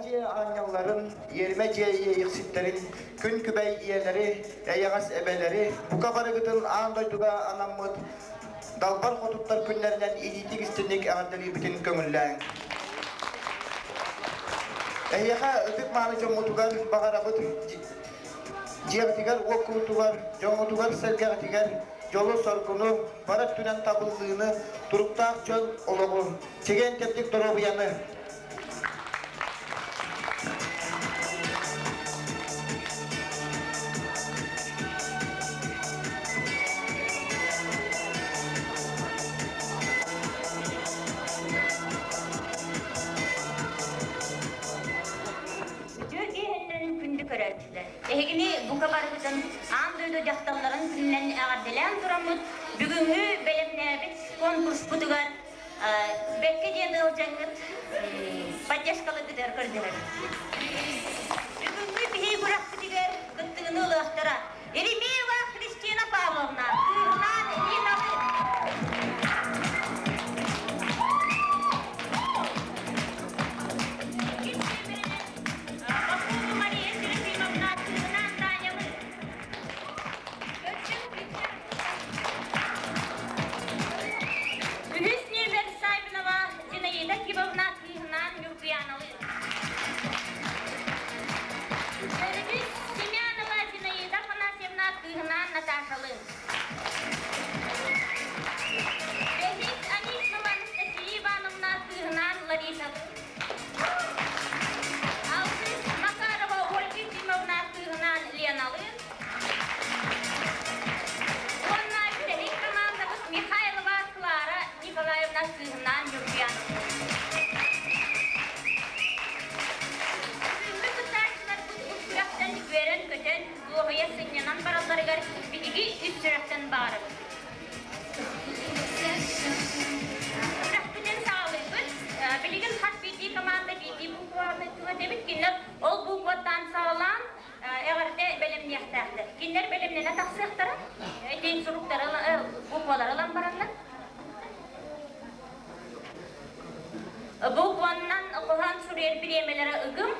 дьиэ аанньалларын, иэримэ дьиэ иэйиэхситтэрин, күн күбэй ийэлэри, эйэҕэс эбэлэри, бука барыгытын аан дойдуга анаммыт Далбар хотуттар күннэринэн илиитик истинник эҕэрдэлиирбитин көҥүллээҥ. Эһиэхэ ытык-мааны дьоммутугар баҕарабыт дьиэҕитигэр уоккутугар, дьоҥҥутугар-сэргэҕитигэр дьолу-соргуну, бары өттүнэн табыллыыны, туруктаах дьон олоҕу, чэгиэн-чэбдик доруобуйаны! Үтүө киэһэннэрин күндү көрөөччүлэр! Эһигини бука барыбытын аан дойду дьахталларын күнүнэн эҕэрдэлээн тураммыт, бүгүҥҥү бэлэмнээбит конкурспутугар бэккэ диэн ыалдьаҥҥыт поддержкаларгытыгар көрдөһөбүт. Бүгүҥҥү биһиги күрэхпитигэр кыттыыны ылыахтара Еремеева Христина Павловна, кыыһынаан Риналыын. Попова Мария Серафимовна, кыыһынаан Танялыын. Үһүс нүөмэр Савинова Зинаида Кимовна кыыһынаан Ньургуяналыын. Төрдүс Семенова Зинаида Афанасьевна кыыһынаан Наташалыын. Бэһис Анисимова Анастасия Ивановна кыыһынаан Ларисалыын. Алтыс Макарова Ольга Ефимовна кыыһынаан Леналыын. Уонна бүтэһик командабыт Михайлова Клара Николаевна кыыһынаан Ньургуяновна. Бүгүҥҥү кыттааччыларбыт бу күрэхтэн үөрэн-көтөн, дуоһуйа сынньанан баралларыгар биһиги үс сүрэхтэн баҕарабыт. Күрэхпитин саҕалыыбыт. Билигин хас биирдии команда биирдии букваны түҥэтэбит. Кинилэр ол букваттан саҕалаан эҕэрдэ бэлэмниэхтээхтэр. Кинилэр бэлэмнэнэ тахсыахтара. Этин суруктары, буквалары ылан бараннар. Букваннан хоһоон суруйар бириэмэлэрэ ыгым.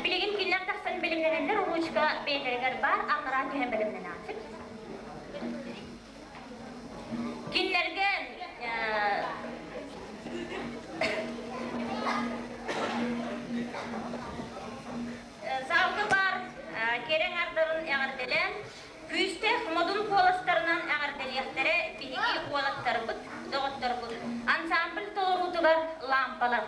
Билигин кинилэр тахсан бэлэмнэнэллэр, ручка бэйэлэригэр баар, аллараа түһэн бэлэмнэнээхтик. Кинилэргэ Саалга баар кэрэ аҥардарын эҕэрдэлээн, күүстээх модун куоластарынан эҕэрдэлиэхтэрэ биһиги уолаттарбыт, доҕотторбут. Ансамбль толоруутугар лаампалар.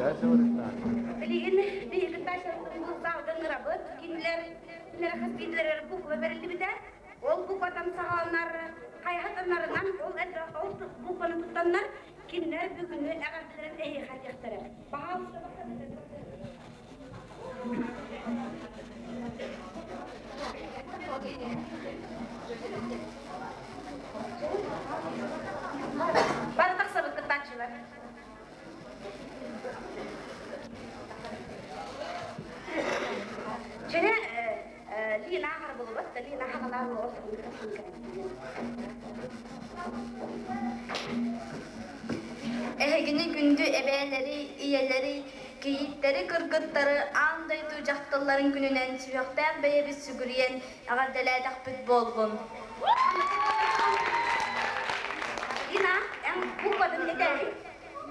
Билигин биһиги кыттааччыларбытын ыҥырабыт. Кинилэр кинилэр хас биирдиилэригэр буква бэриллибитэ. Ол букваттан саҕаланар хайаһатаннарынан ол ол букваны туттаннар кинилэр бүгүҥҥү эҕэрдэлэрин эһиэхэ этиэхтэрэ. Пожалуйста, Бары тахсабыт кыттааччылар. Чene Лина харбылыбат да Лина хагалаан оҕо Эһигини күндү эбээлэри, ийэлэри, кийииттэри, кыргыттары аан дойду дьахталларын күнүнэн сүһүөхтээх бэйэбит сүгүрүйэн эҕэрдэлээтэхпит буоллун. Лина, эн букватын этээри.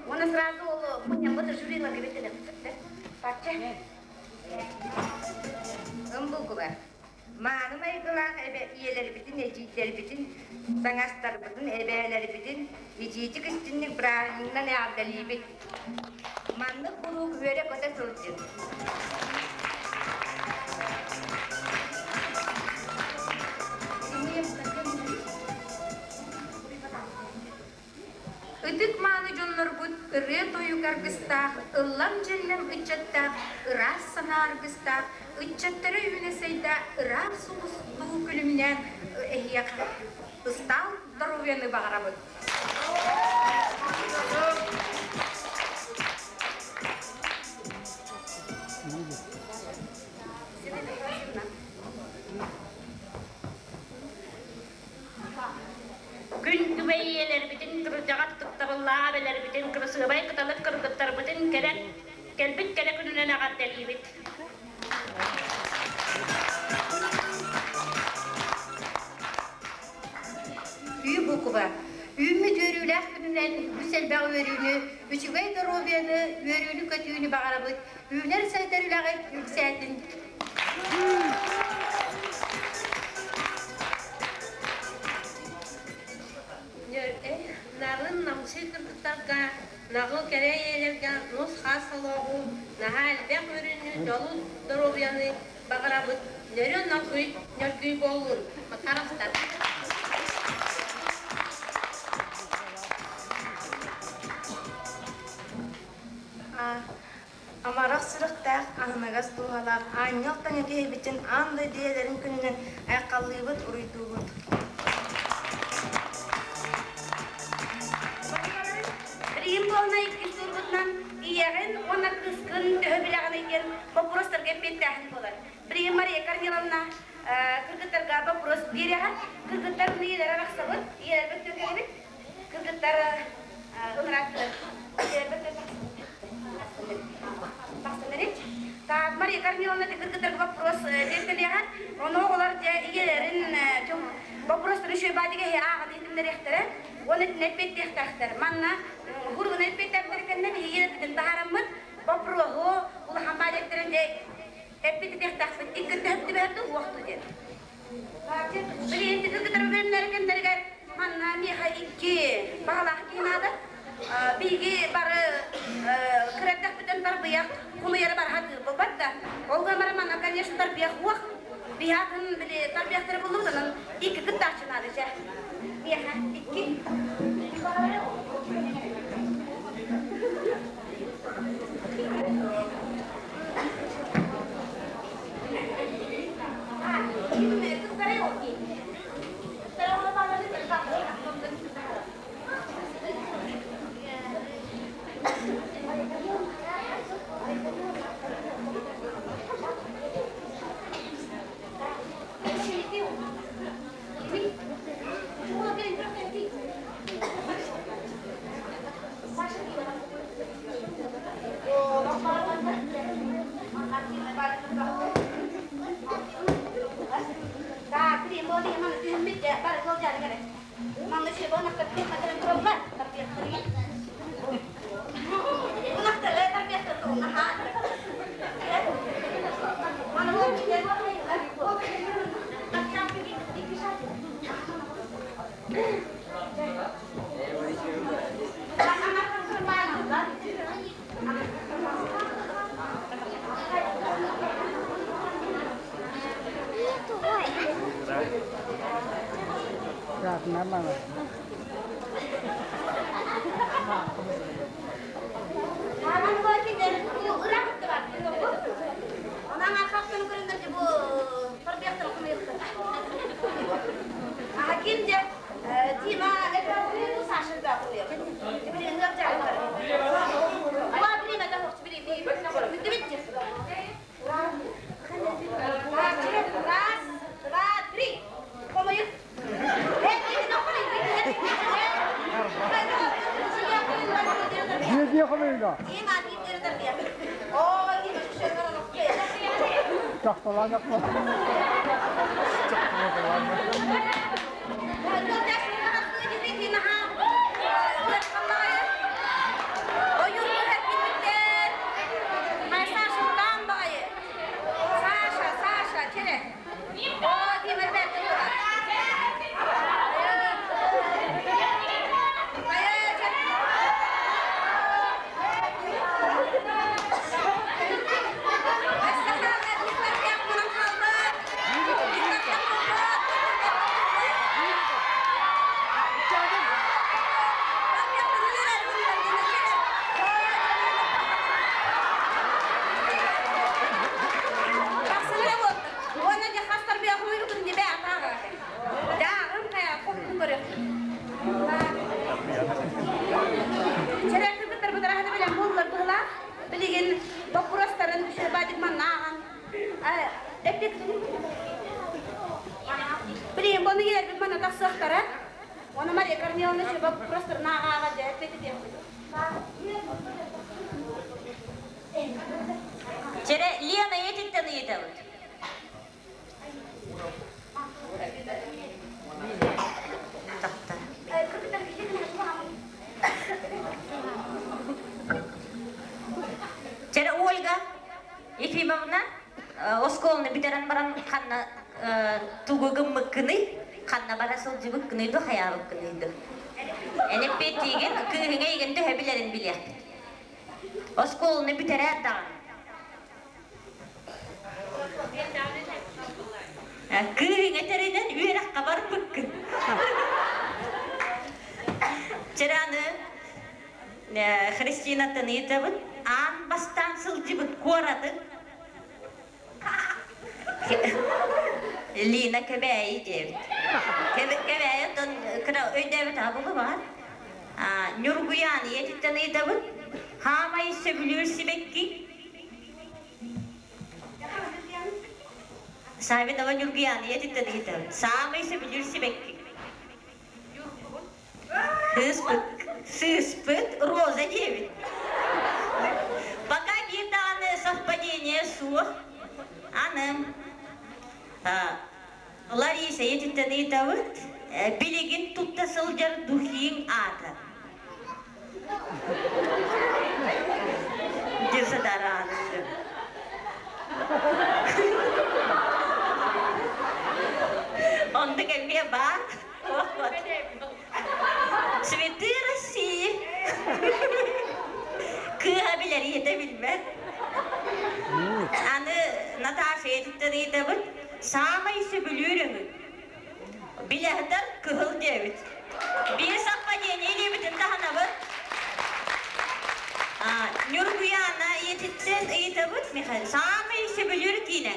Уонна сразу ол мунньаммыт жюриларга бэтэлэхпит. Пачча. Ымбылгылар. Мааны майгылаах эбэ ийэлэрбитин, эдьиийдэрбитин, саҥастарбытын, эбээлэрбитин итиитик истинник бырааһынньыгынан эҕэрдэлиибит. Маннык куруук үөрэ-көтө сылдьыҥ. Ытык-мааны дьоннорбут ырыа-тойук аргыстаах, ыллам-дьэллэм ыччаттаах, ыраас санаа аргыстаах, ыччаттара үүнэ-сайда ыраах сулустуу күлүмнээн эһиэхэ ыстаал доруобуйаны баҕарабыт. Күн күбэй ийэлэрбитин, кырдьаҕас кыттабыллаах эбэлэрбитин, кырасыабай кыталык кыргыттарбытын кэлэн кэлбит кэрэ күнүнэн эҕэрдэлиибит. Үй буква. Үүммүт үөрүүлээх күнүнэн үгүс элбэх үөрүүнү, үчүгэй доруобуйаны, үөрүүнү-көтүүнү баҕарабыт. Үүнэр-сайдар үлэҕит үксээтин. Нарын намчы кыргыттарга, наҕыл кэрэ ийэлэргэ нус-хас олоҕу, наһаа элбэх үөрүүнү, дьолу, доруобуйаны баҕарабыт. Нөрү норгуй, нөргүй буоллун, Макаровтар. Амарах сүрэхтээх, аһыныгас дууһалаах аанньал таҥа киһибитин аан дойду ийэлэрин күнүнэн айхаллыыбыт, уруйдуубут. Билигин буолна иккис турбутунан ийэҕин уонна кыыскын төһө билэҕиний диэн боппуруостарга эппиэттээһин буолар. Билигин Мария Корниловна кыргыттарга боппуруос биэриэҕэ. Кыргыттар ийэлэрэ арахсабыт, ийэлэрбит төкөйөбүт. Кыргыттар ынрааттылар. Ийэлэрбит Так, Мария Корниловна кыргыттарга вопрос биэртэлиэҕэ. Ону оҕолор дьэ ийэлэрин вопростары үчүгэй баадыга ааҕан иһитиннэриэхтэрэ. Уонна итиннэ эппиэттиэхтээхтэр. Манна хуругунан эппиэттээбиттэр кэннэ биһиги ийэлэрбитин таһаараммыт вопроһу улахан баадыктарын дьэ эппиэттиэхтээхпит. Иккирдэһип түбэһэр дуу, уохту диэн. Билигин кыргыттар бөлүмнэр кэмнэригэр манна миэхэ икки баҕалаах киһи наада. Биһиги бары кыра эрдэхпитин тарбыйах хомуйары бары сатыыр буолбат да. Ол гынан баран манна, конечно, тарбыйах уох. Биһи атын били тарбыйахтары буллубут, онон икки кыттааччы наада чэ. Миэхэ икки. Раз, два, три. Хомойук. Дьиэ хомуйда. Чахталаан Саша, Саша, чere. Уонна дьэ хастар биэхуйбутун дибэ атааҕа. Дааҕым хайа хоһун көрө. Чэрэ кыргыттар бытараһыны билэн буоллар быһылаах. Билигин боппуруостарын Шербадик маннааҕан. Эппик Билигин бону иэрбит манна тахсыахтара. Оны Мария Корниловна шөбө боппуруостарын ааҕааҕа дьэ эппит Чэрэ, Лена ийэтиттэн ыйытабыт. Тахта. Чэрэ, Ольга Ефимовна, оскуоланы бүтэрэн баран ханна тугу гыммыккыный? Ханна бара сылдьыбыккыный ду, хайаабыккыный ду? Эн эппиэттиигин, кыыһыҥа эйигин төһө билэрин билиэхпит. Оскуоланы бүтэрээт даҕаны. Кыыһыҥ этэринэн үөрэххэ барбыккын. Чыраны Христинаттан ыйытабын, аан бастаан сылдьыбыт куоратын Лина Кэбээйи диэбит. Кэбээйи оттон кыра өйдөөбүт аҕа баар. Ньургуйаан ийэтиттэн ыйытабыт. Хаамай сөбүлүүр сибэкки. Савинова Ньургуйаан ийэтиттэн ыйытабыт. Саамай сөбүлүүр сибэкки. Сыыспыт, сыыспыт Роза диэбит. Пока биир даҕаны совпадение суох. Аны Лариса ийэтиттэн ыйытабыт, билигин тутта сылдьар духиҥ аата. Дезодорант. Оннук эмиэ баар. Цветы России. Кыыһа билэр, ийэтэ билбэт. Аны Наташа ийэтиттэн ыйытабыт, саамай сөбүлүүр өҥүн. Билэһитэр кыһыл диэбит. Биир совпадение илиибитин таһынабыт. Ньургуяна ийэтиттэн ыйытабыт, Михаил, саамай сөбүлүүр киинэ.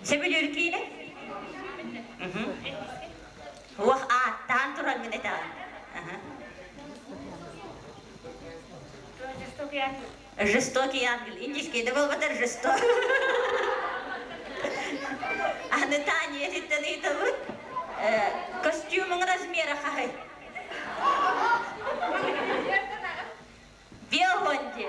Сөбүлүүр киинэ? Уох ааттаан тураҥҥын этэҕин. Жестокий ангел. Жестокий ангел. Индийский да буолбатар жестокий. Аны Таня этиттэн ыйытабыт. Костюмуң размера хаһый? Биогонди.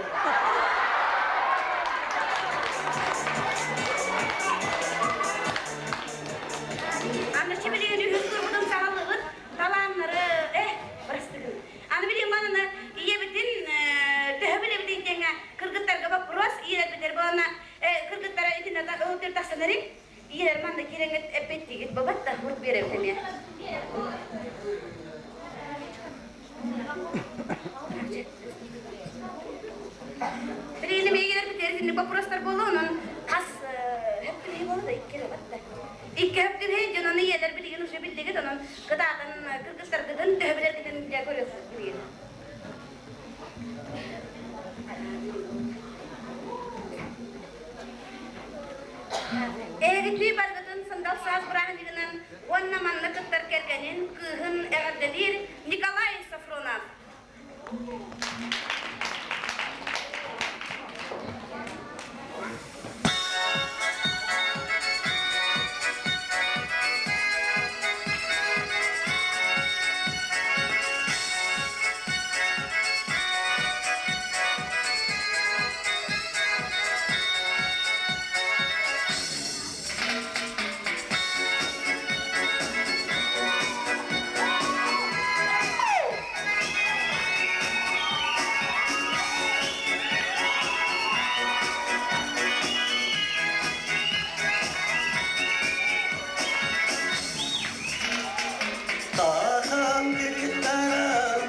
Аны билигин үһүс турбутун саҕалыыбыт талааннары э бырастыгын. Аны билигин мананы ийэбитин төһө билэбитин диэҥҥэ кыргыттарга боппуруос ийэлэрбитэр буолана кыргыттара итиннэ ылтыр тахсан эрин ийэлэр манна киирэҥҥит эппиттигит бабат да урут биэрэбит эмиэ. Билигин миигин битэритинник боппуруостар буолуо, онон хас хөптүбэһи буолла да икки эрэ барда. Икки хөптүбэһи дьон ону ийэлэр билигин уже биллигит, онон кытаатан кыргыттаргытын төһө билэргитин дьэ көрүөхпүт билигин. Эһигитии баргытын сандал саас бырааһынньыгынан уонна манна кыттар кэргэнин, кыыһын эҕэрдэлиир Николай Софронов. Тахан гитарам,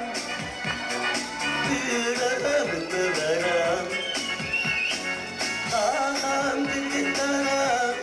Тахан гитарам,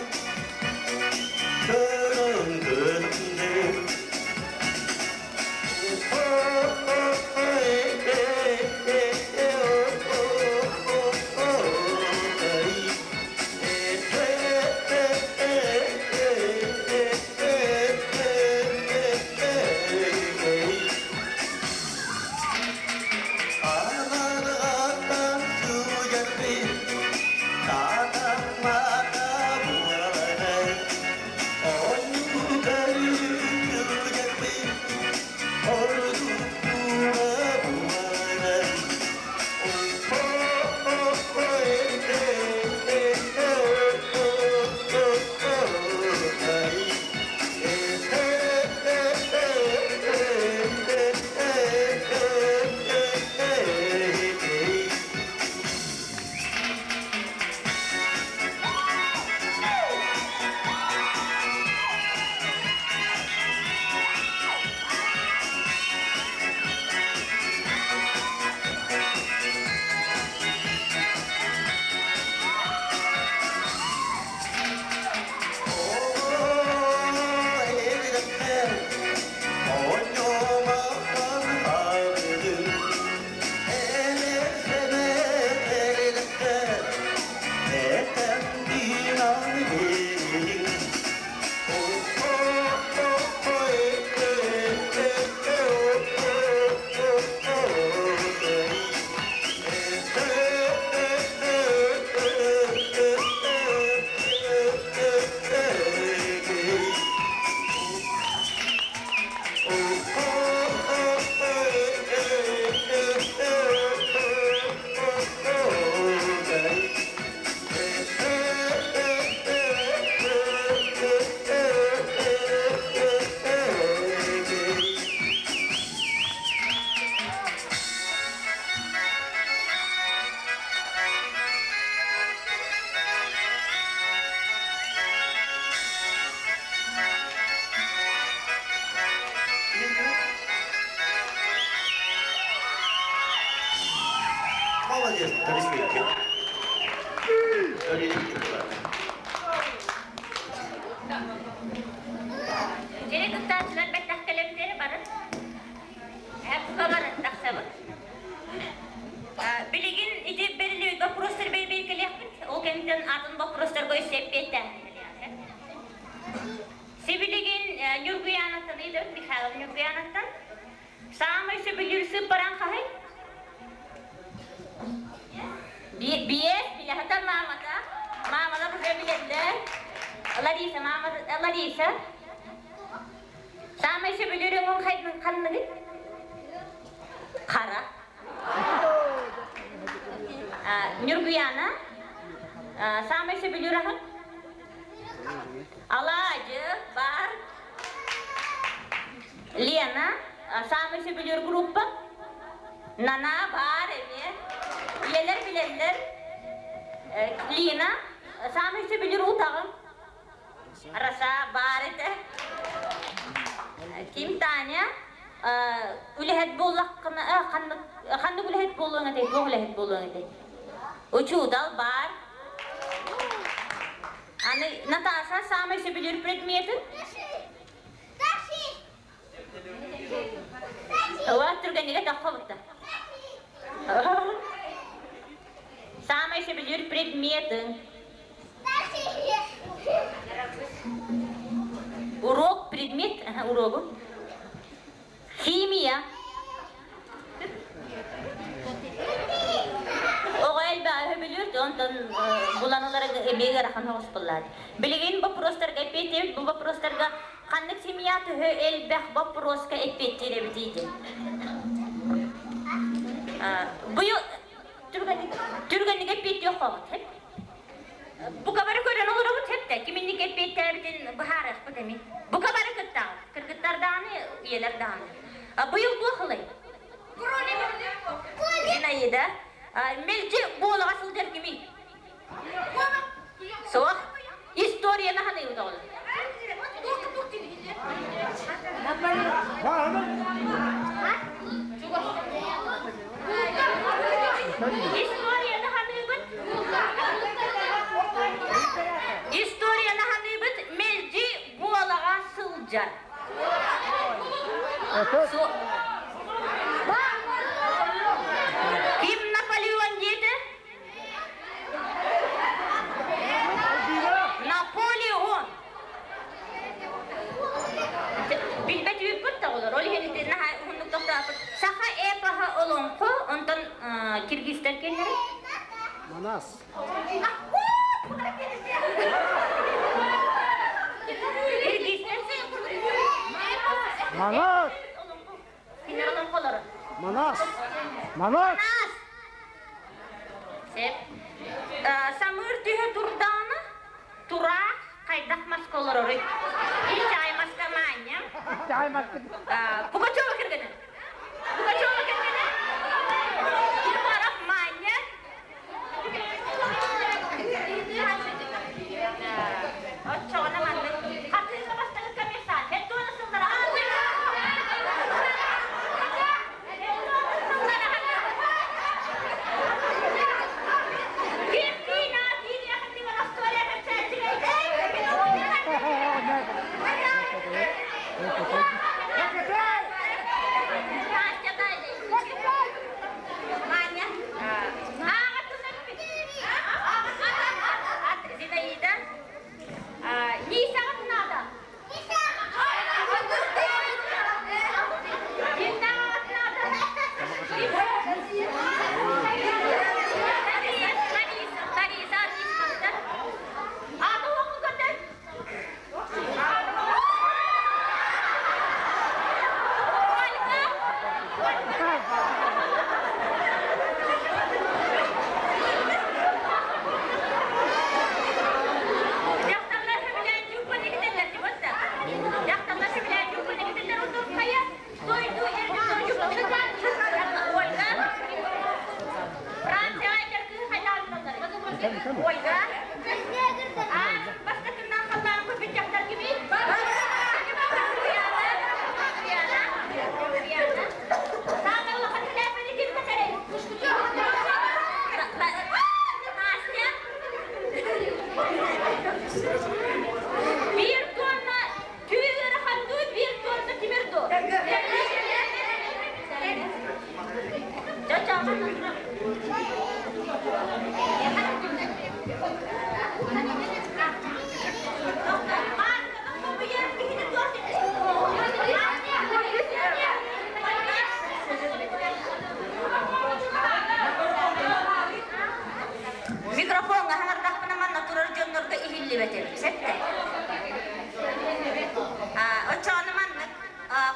Молодец, Тарисвейки. Дьири кыттааччылар бэттэх кэлэбитери бары. Бука бары тахсабыт. Билигин ити бэриллибит боппуруостар бэйбэйкэлиэхпит. Ол кэмтэн атын боппуруостарга өссө эппиэттээн Сибилигин Ньургуянаттан ыйытабыт Михайлов Ньургуянаттан. Саамай сөбүлүүр сыыппараҥ хаһый? Биэс, билэхэтэ маамата. Маамалар уже билэллэр. Лариса, маама, Лариса. Саамай сөбүлүүр өҥүҥ ханныгый? Хара. Ньургуяна, саамай сөбүлүүр аһыҥ? Алаадьы бар. Лена, саамай сөбүлүүр группа? Нана баар эмиэ. Ийэлэр билэллэр. Лина, саамай сөбүлүүр утаҕым? Раса баар этэ. Ким Таня? Үлэһит буоллаххына, ханнык Ханнык үлэһит буолуоҥ этэй, туох үлэһит буолуоҥ этэй? Учуутал баар. Аны Наташа саамай сөбүлүүр предметин? Уа түргэннигэ тоххобутта. Саамай сөбүлүүр предметиҥ? Урок, предмет, урогу. Химия. Оҕо элбэҕи өһөбүлүүр, онтон булан ылара эмиэ ыарахан соҕус буоллаат. Билигин боппуруостарга эппиэттиэбит, бу боппуруостарга ханнык семья төһө элбэх боппуруоска эппиэттиир эбитий диэн. Быйыл түргэнник эппиэттиэх хоҕут, Бука бары көрөн олоробут сөптө. Ким инник эппиэттээбитин быһаарыахпыт эми. Бука бары кыттаҕыт. Кыргыттар даҕаны, ийэлэр даҕаны. Быйыл туох ылай? Зинаида. Мэлдьи буолаҕа сылдьар кимий? Суох. Историяны ханыыбыт оҕолор. Историяны ханыыбыт. Историяны ханыыбыт мэлдьи буолаҕа сылдьар. Ким Наполеон диэтэ? Наполеон. Билбэт үүппүт да олор. Ол иһин ити наһаа уһуннук тохтооппут. Саха эпоһа олоҥхо, онтон киргизтэр кэллэрэ. Манас. Киргизтэр Манас. Кинилэр олоҥхолоро. Манас. Манас. Манас. Сеп. Самыыр түһэ турдаана тураах хайдах маска олороруй? Ичай маска маанньа. Ичай маска. Пугачева кэргэнэ. Пугачева кэргэнэ. Кирбаров маанньа. Оччоҕуна маннык хатыыга бастакы комиссар Хеттуона сыллара Зинаида, Нисаҕыт наада. Дьахталлар сөбүлээн дьууппан икитэллэр дьубатта. Дьахталлар сөбүлээн дьууппан икитэллэр онтон хайа дойду эрдэ дьууппан Ольга Франция айдар кыыс хайдааллар. Ольга А бастакынан халлаан көрбүт дьахтар кимий? Саамай улахан хэлээппэни ким кэтэрэй? Настя? Биир туонна түү ыарахан дуу, биир туонна тимир дуу? Микрофоҥҥа хаҥардахпына манна турар дьоннорго иһиллибэт эбит, сөптө. Оччоҕуна маннык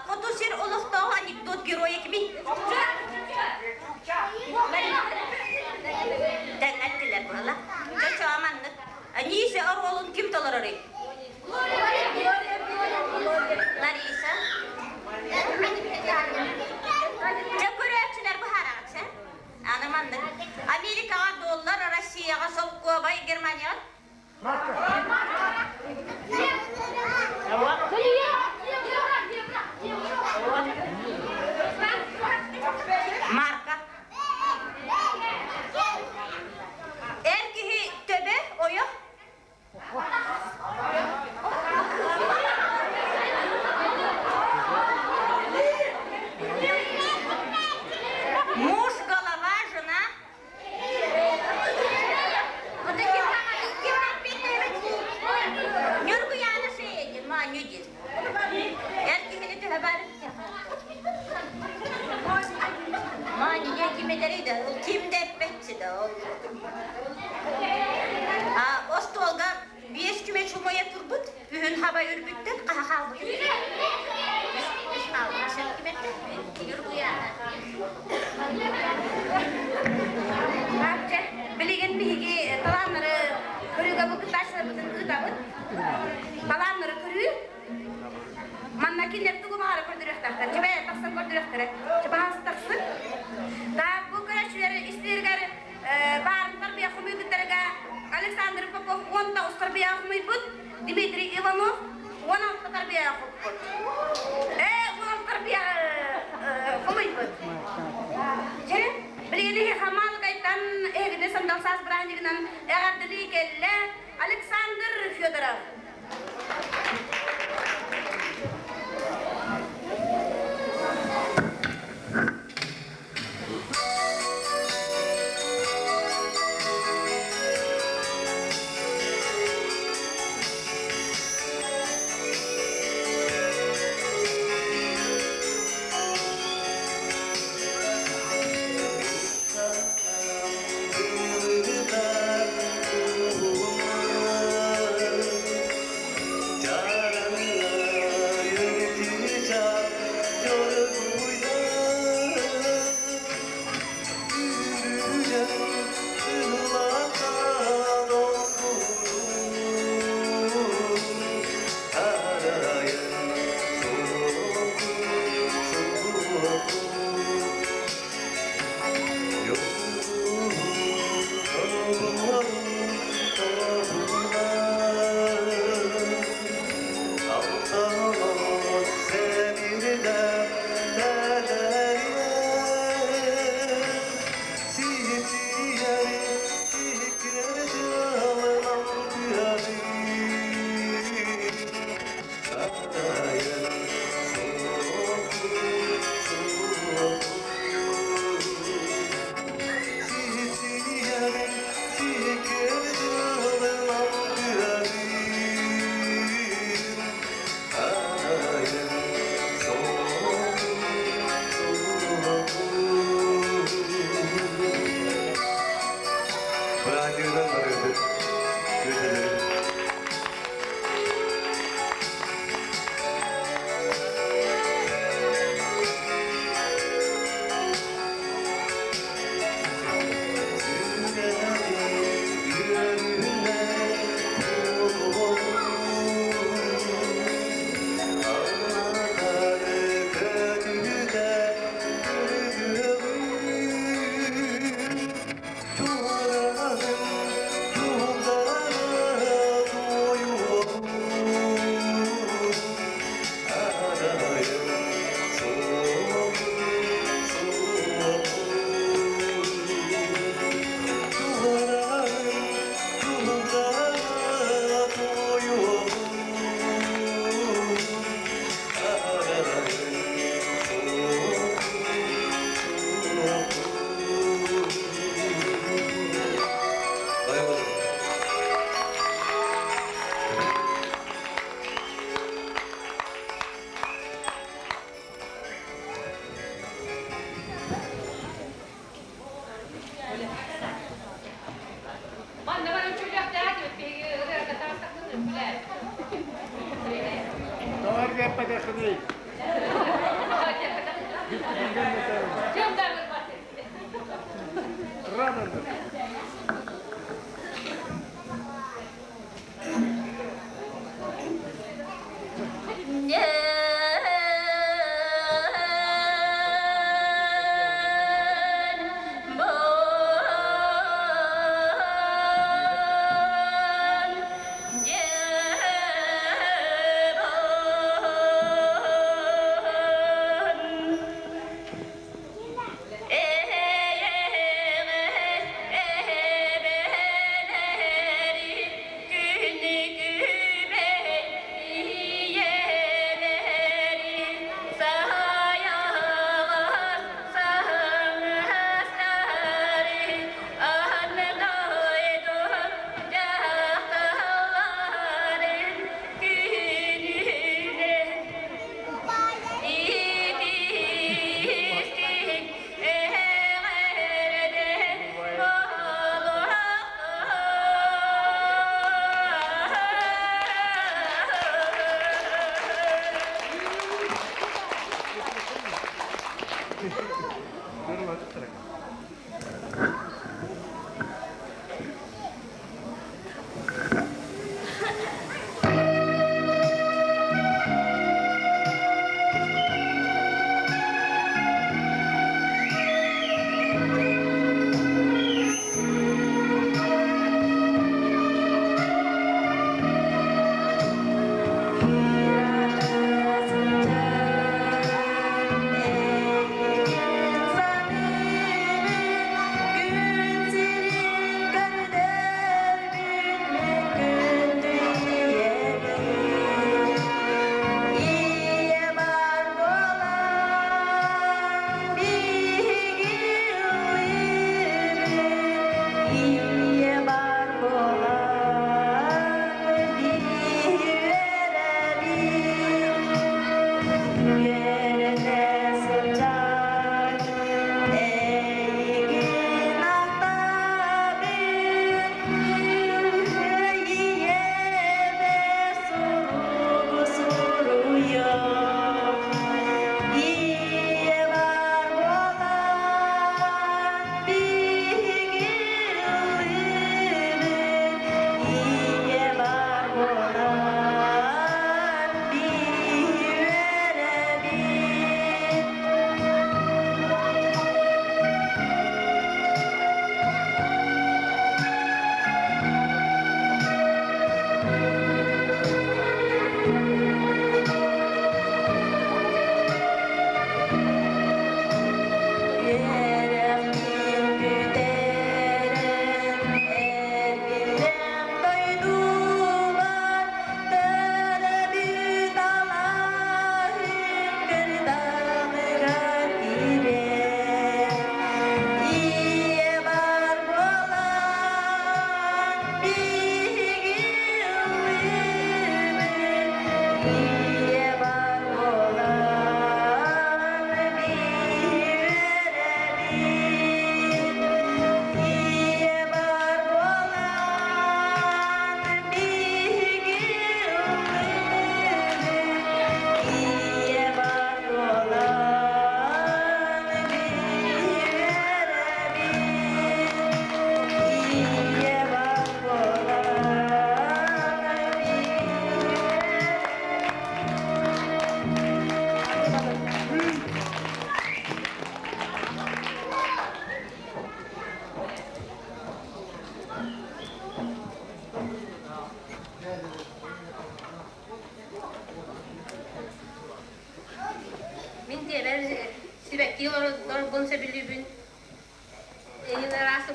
хоту сир олохтооҕо анекдот геройа кимий? Тэҥнэттилэр буола. Чочоо маннык. Нисе оруолун ким толорорый? Лариса. Дьэ көрөөччүлэр быһаараҕыт, Аны маннык. Америкаҕа доллар, Россияҕа солкуобай, Германияҕа Марка. Остуолга биэс чүмэч умайа турбут, үһүн хаба үрбүттэр, хаһа хаалбыт. Үс хаалбыт. Билигин биһиги талааннары көрүүгэ бу кыттааччыларбытын ыытабыт. Талааннары көрүү. Манна кинилэр тугу баҕара көрдөрүөхтээхтэр. Чэбэ тахсан көрдөрүөхтэрэ. Чабаһас тахсын. Так, бу көрөөччүлэр истиэригэр баарын тарбыйа хомуйбуттарыга Александр Попов 19 тарбыйа хомуйбут, Дмитрий Иванов 16 тарбыйа хоппут. 16 тарбыйа хомуйбут. Чэ, билигин Хамаалыкайтан эһигини сандал саас бырааһынньыгынан эҕэрдэлии кэллэ Александр Федоров.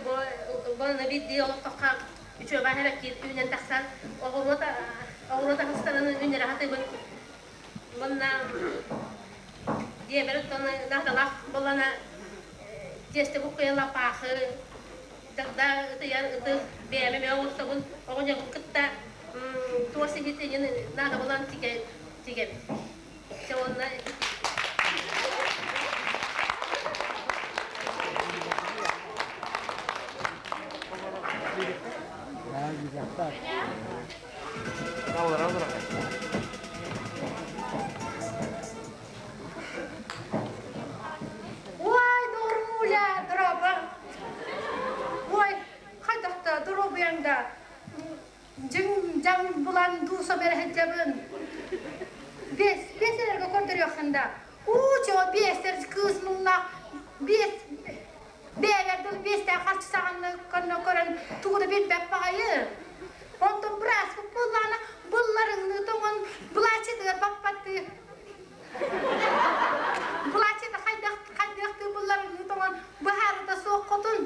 Бу биирдии олохтохха үчүгэй эбэккиир үүнэн тахсан оҕуруот оҕуруот аһыстарын үүннэрэ сатыыбын. Уонна дьиэбэр оттон наадалаах буоллаҕына тиэстэ буккуйан лаппаахы дагда ытыйар ытых бэйэм эмиэ оҥорсобун оҕонньорбун кытта туос иһит иһин наада буолан тигэбит. Чэ уонна Ой, Нурмуля, дороба. Ой, хайдахта доруобуйаҥ да дьиҥ-дьаҥ булан дууса бэрэһэддьэбин. Бес, бес эрэргэ көрдөрүөххүн да. Уу, чоо, биэстэр кыыс муҥнаах биэс бэйэлэр дыл биэстээх харчы саҕаны көрөн көрөн тугу да билбэт баҕайы. Онтон бырааспыт буоллаҕына былларыҥныы тоҥон былааччытыгар баппаттыы Былааччыта хайдах хайдахтыы былларыҥныы тоҥон быһаарыта суох хотун.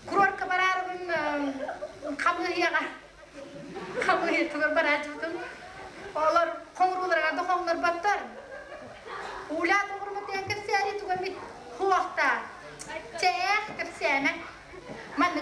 Курорка бараарыбын хамыыһыйаҕа хамыыһыйатыгар барааччыбытын олор хоҥурууларыгар да хоҥнорботтор. Уля тоҕурбут диэн кэпсээри тугу эмит хуохтаа. Чээх кэпсээмэ. Маннык.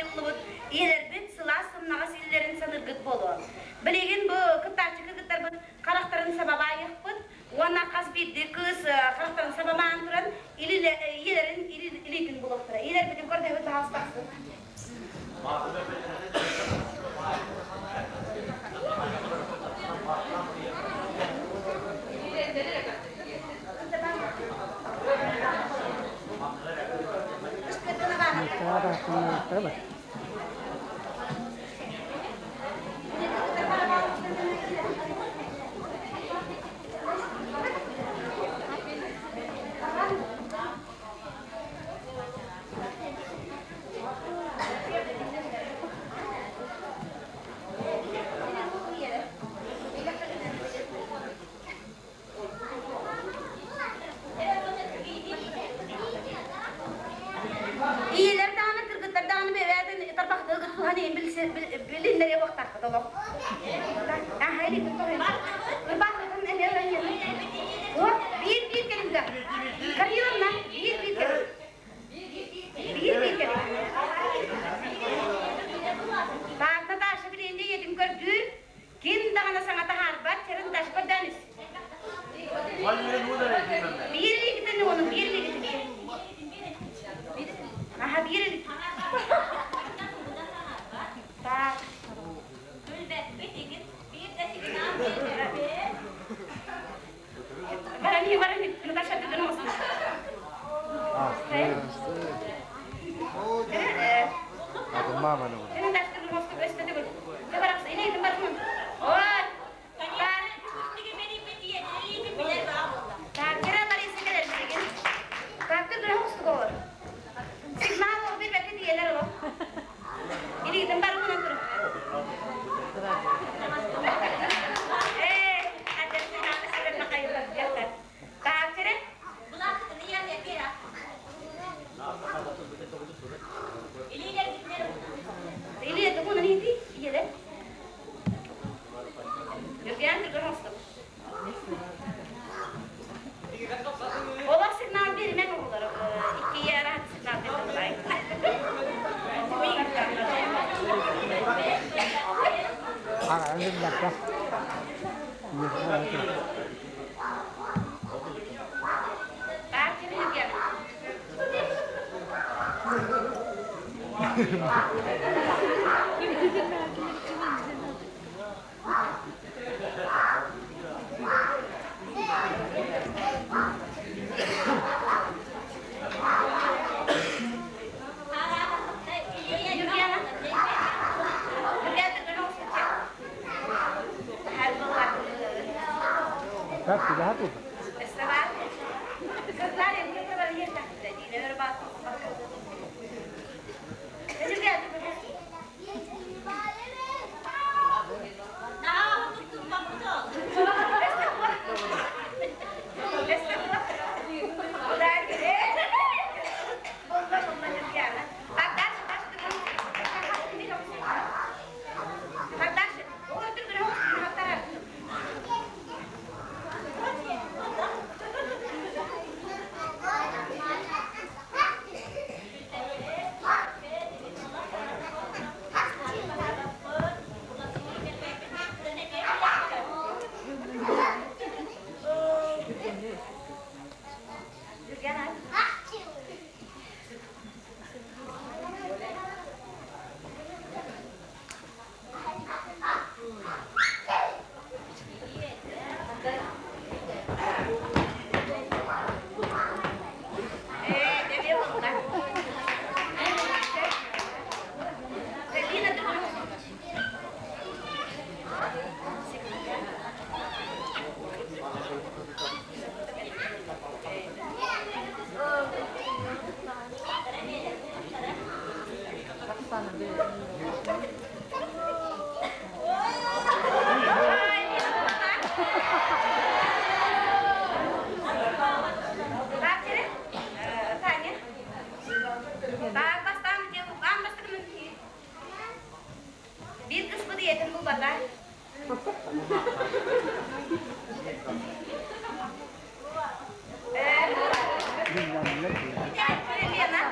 такайыллыбыт ийэлэрбит сылаас сымнаҕас иллэрин саныыргыт буолуо. Билигин бу кыттааччы кыргыттарбыт харахтарын сабабаайыахпыт уонна хас биирдии кыыс харахтарын сабамаан туран ийэлэрин илиитин булуохтара. Ийэлэрбитин көрдөһөбүт баһаас тахсын. Ийэлэр даҕаны, кыргыттар даҕаны бэйэбээтин тарбахтыгыт туһан иһин билиннэриэ уохтаахпыт олох. Аха, илиитин тоһуйун. Ырбаахытын эмиэ ылан Биир-биир кэлимдэ. Кариловна, биир-биир кэлим. Биир-биир кэлим. Так, Наташа билиэннэ ийэтин көрдүүр. Ким даҕаны саҥа таһаарбат, чэрин таш көрдөөн ис. Биир илиитин ону биир илиитин. Аха, биир илиитин. Так. Барани, барани, Наташа, ты доносишь. Олох сигнал биэримэҥ оҕолор, икки араат сигнал биэрдим Биир кыспыт ийэтин булбата. Лена.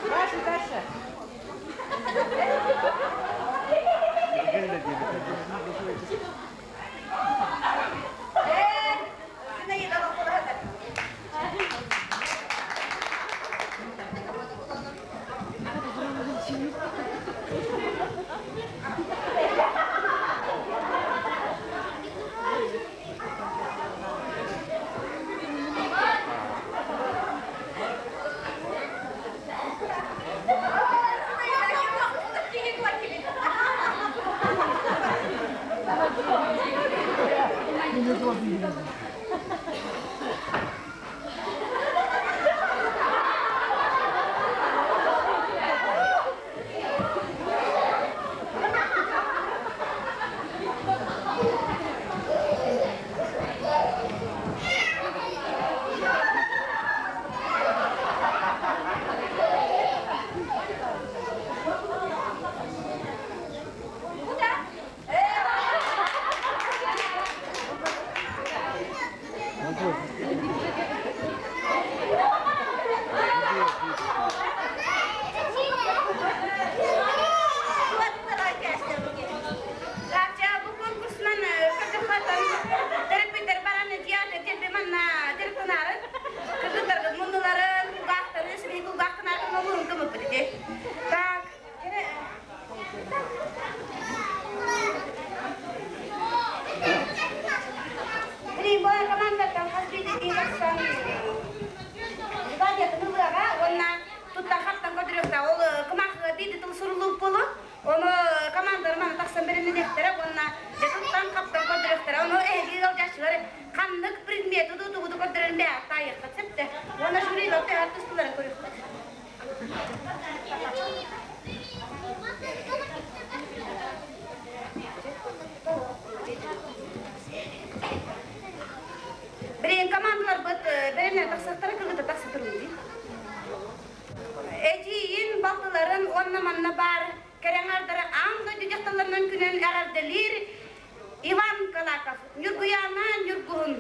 Дальше, дальше. Бу конкурсунан көрдөххөтөн төрөппүттэр баран дьиэ диэн манна дьарыктанаары кыргыттарга муннуларын, кулгаахтарын, сибили кулгаахтанаары олорун кымыппыт ити. Так, Рибой командаттан хас биирдии тахсан гвардиятын ылыаҕа уонна туттан хаптан көрдөрүөхтэ. Ол кымаахыга биир тыл суруллубут буолуо. Ону командалар маны тахсан бэриллиэхтэрэ уонна дьэ туттан хаптан көрдөрүөхтэрэ. Ону эһиги ыалдьааччылар ханнык предмети тутугуту көрдөрөн бэйэҕит таайыаххыт сөптө. Уонна жюрилар төһө тустуларын көрүөхпүт. Билигин командаларбыт бэлэмнэн тахсахтара кыргыта тахса турун Эдьиийин, балтыларын уонна манна баар кэрэ аҥаардары аан дойду дьахталларынан күнэн эҕэрдэлиир Иван Калаков, Ньургуйаана Ньургуһун.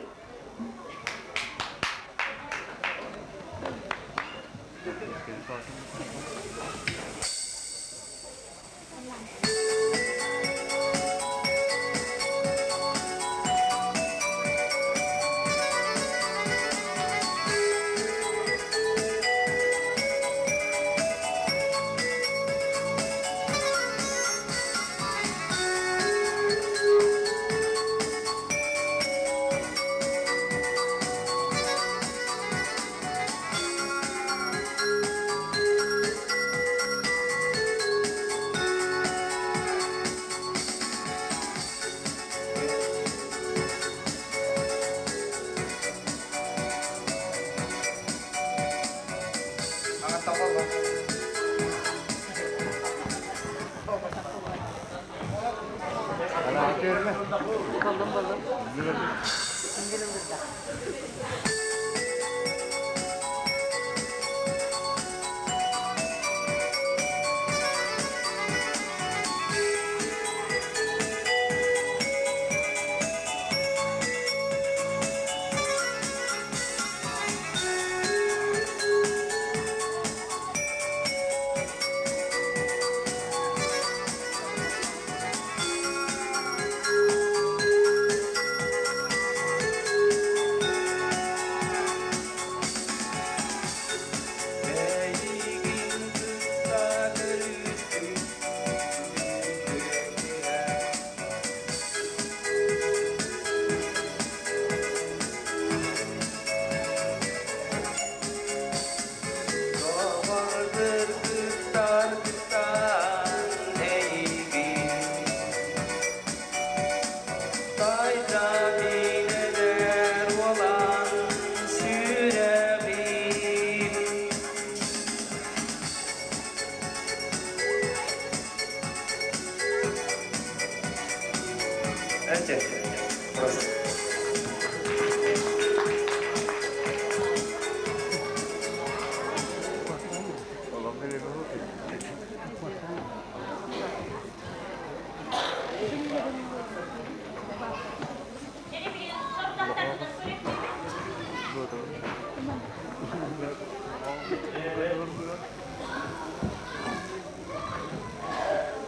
Здравствуйте. Здравствуйте.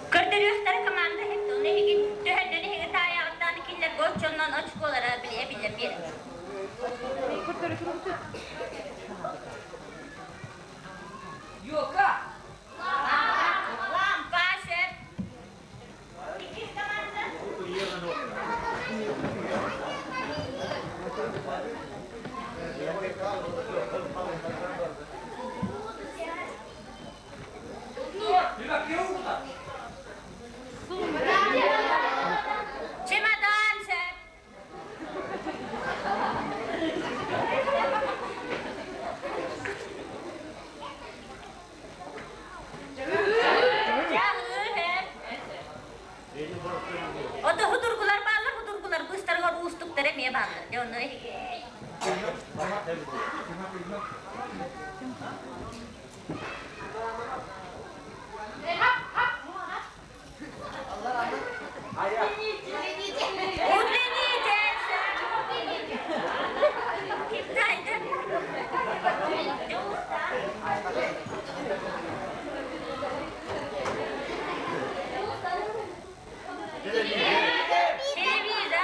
Көрдөрүөхтэрэ команда иһит, оны эһиги төһөннөн эһиги таайаҕыттаан кинилэргэ оччоннон очколара билэ биллэн биэрэр. Йока! Лампа сөп. Иккис команда. Чемодан сөп. Ото худургулар бааллар, худургулар быыстарыгар уустуктар эмиэ бааллар. Дьэ, онно Телевизор.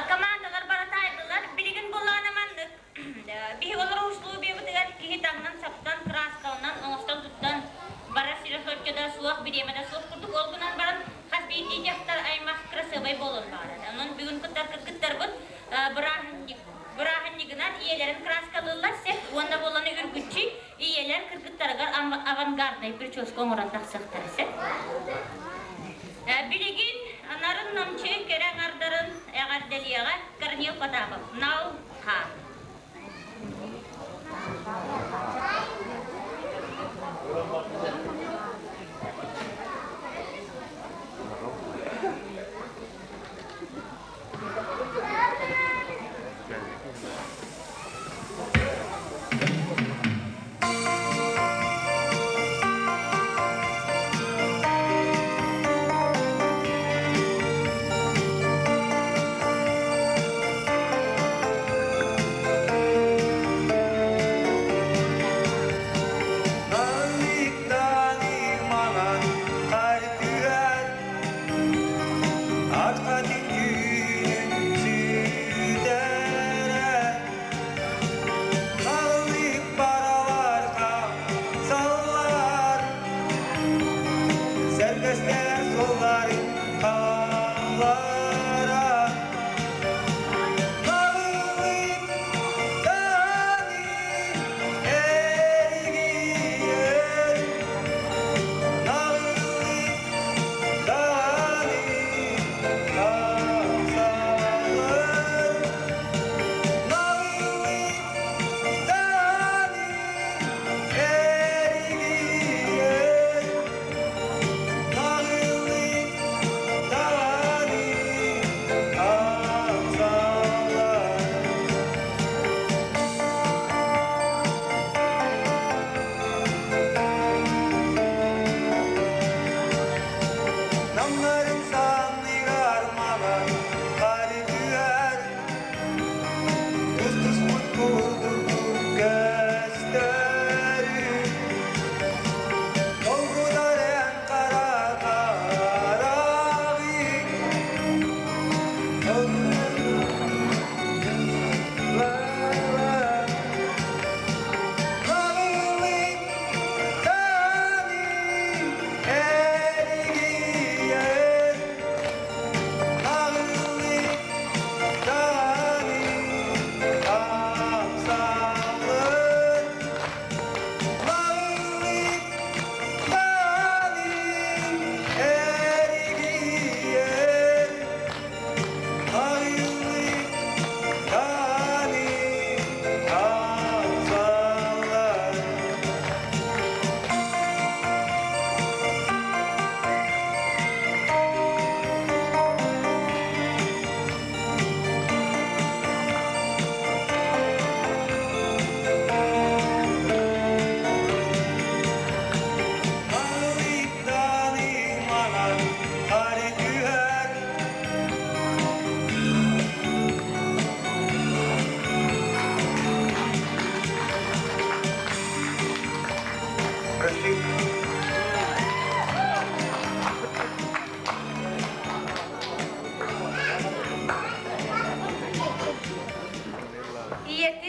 Командалар бары таайдылар. Билигин буллаана маннык. Биһи олорор условиябытыгар киһи таҥнан-саптан, кырааскаланан, оҥостон туттан бара сирэ соччо да суох, бириэмэ да суох курдук. Ол гынан баран хас биирдии дьахтар аймах кырасыабай буолуон баҕарар. Онон бүгүн кыттар кыргыттарбыт бырааһынньык бырааһынньыгынан ийэлэрин кырааскалыыллар сеп уонна буоланы үргүччү ийэлэр кыргыттарыгар авангарднай прическа оҥорон тахсыахтара сеп. Билигин нарын намчы кэрэ аҥардарын эҕэрдэлиэҕэ Корнил Потапов. Нал Ха.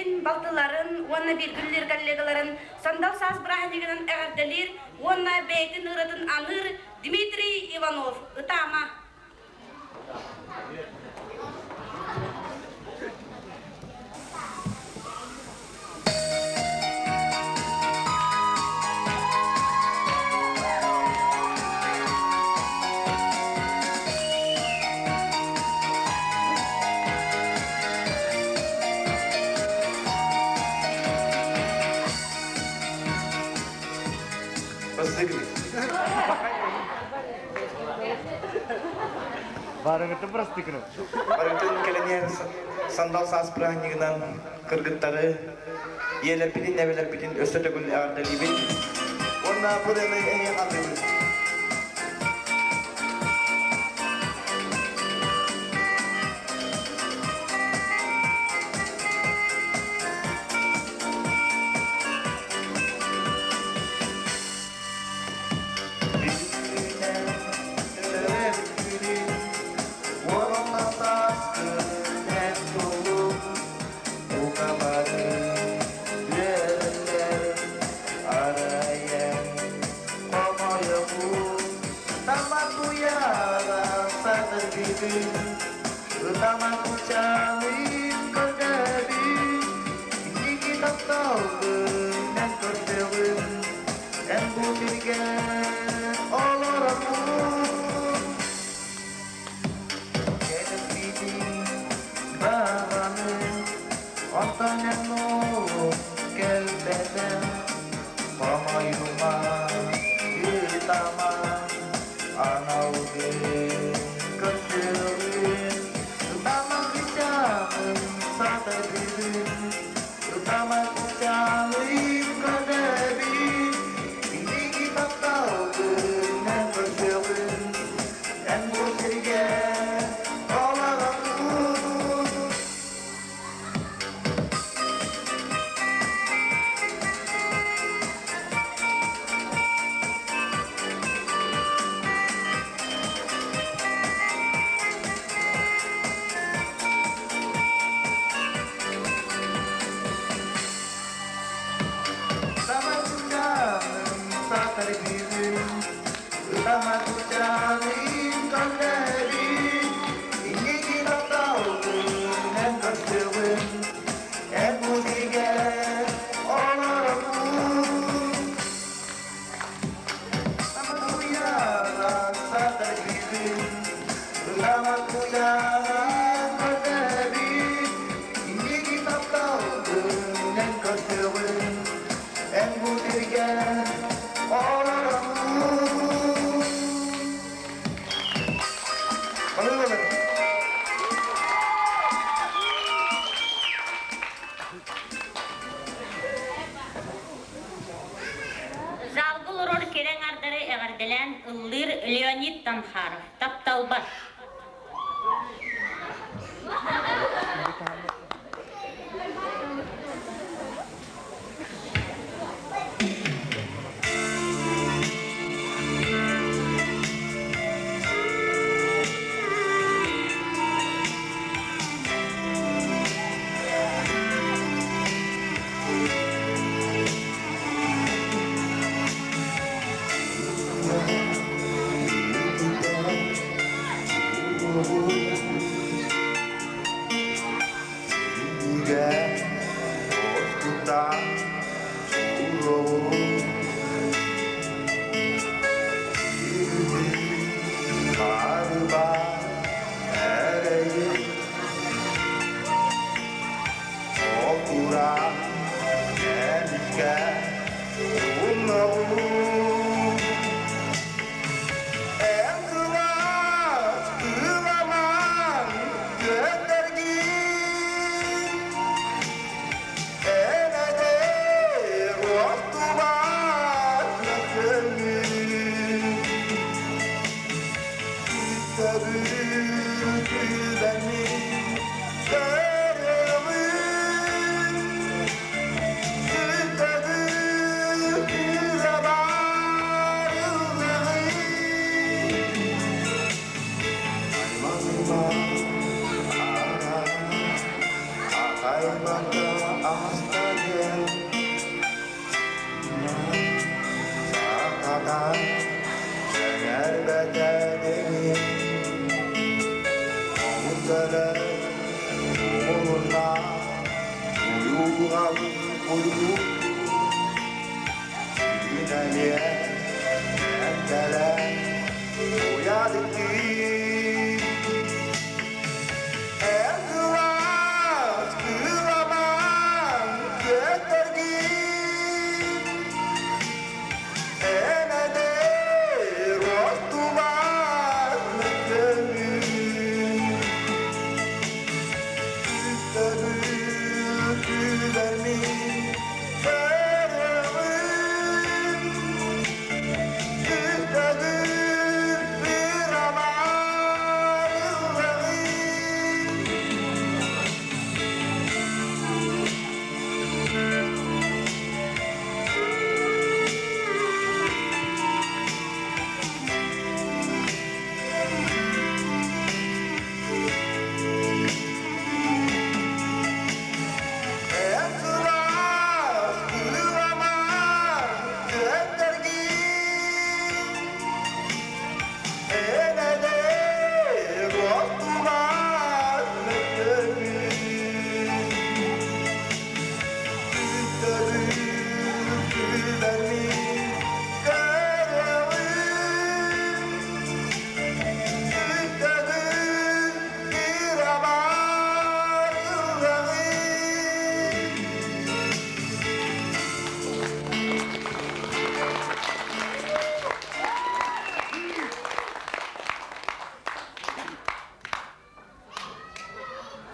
Эбэлэрин, балтыларын уонна бииргэ үлэлиир коллегаларын сандал саас бырааһынньыгынан эҕэрдэлиир уонна бэйэтин ырыатын аныыр Дмитрий Иванов «Ытаама». Барыгытын простыкны. Барыгытын кэлэн сандал саас бырааһынньыгынан кыргыттары, ийэлэрбитин, эбэлэрбитин өссө төгүл эҕэрдэлиибит. Уонна бу дыны эһиэхэ аныыбыт. Эн бу сиргэ олоробун. Кэлбитин даҕаны, онтон эн кэлбэтэ. Хомойума, ытама, аналгын көрсүөҕүн. Ытама кычаҕын сатаргын, ытама кычаҕын көрөбүн. Биһиги тапталгын эн көрсүөҕүн, эн бу сиргэ олоробун. Эн бу сиргэ олоробун. Балыылар. Залга олорор кэрэ аҥаардары эҕэрдэлээн ыллыыр Леонид Танхаров «Тапталбар». Дууһабын уйулуу Күн эмиэ кэлэн уйадыктыы Эн кылаас кыламан көтөргүн Эн эдэр остубат көмүн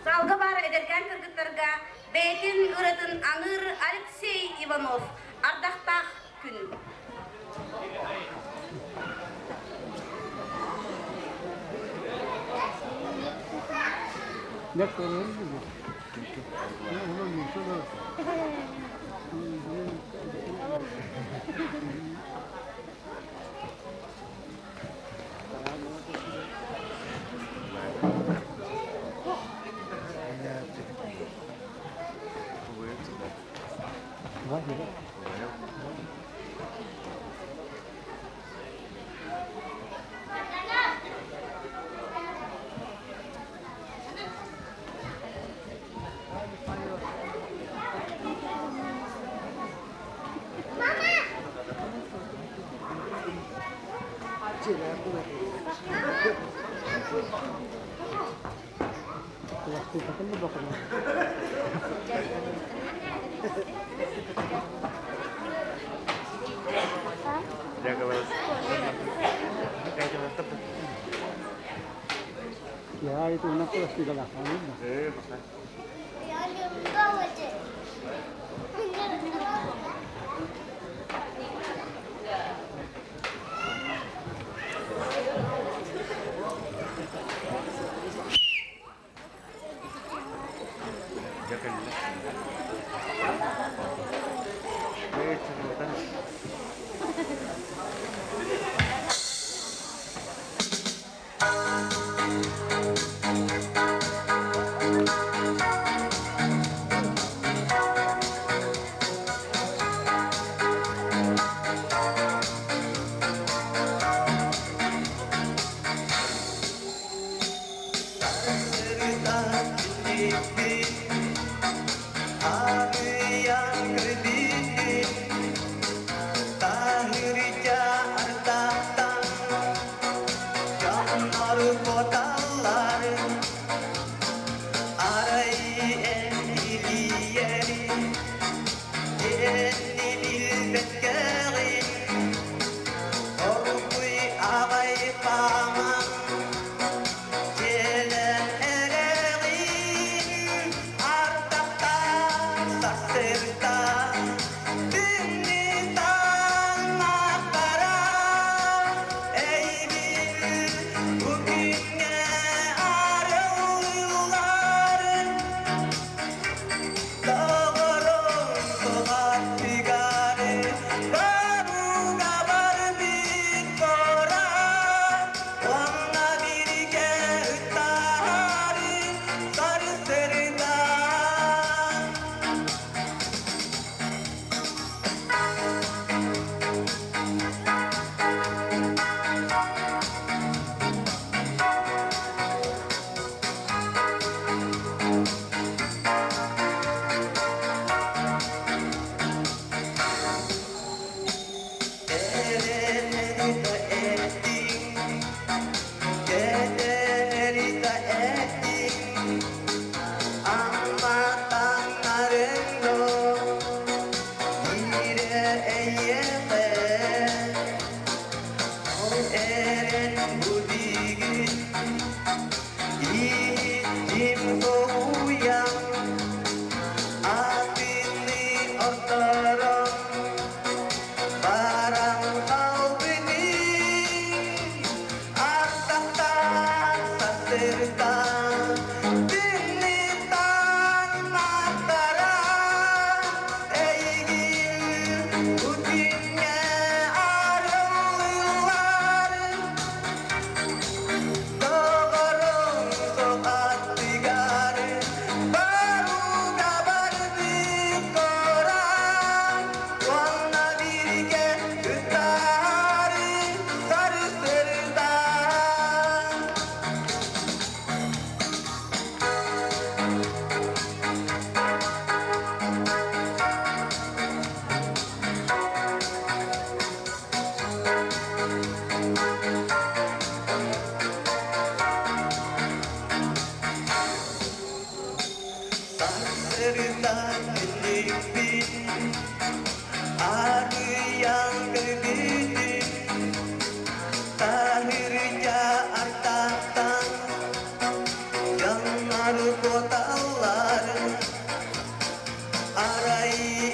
Салга баар эдэркээн кыргыттарга бэйэтин ыратын аныыр Алексей Иванов Ардахтаах күн.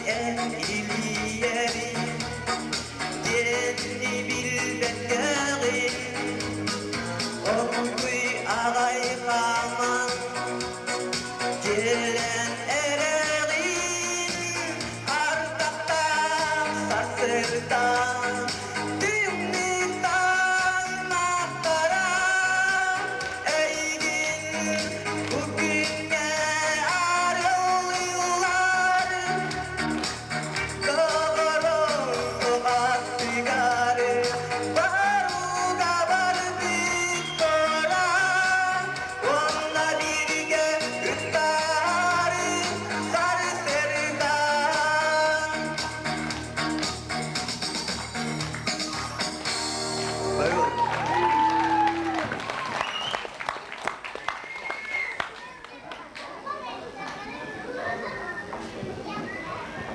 эн илиилэри диэни билбэккэҕин Оргууй аҕай хааман кэлэн эрэҕин Ардахтаах сарсыардан тымныытан махтара Эйигин бу күҥҥэ арыллыылар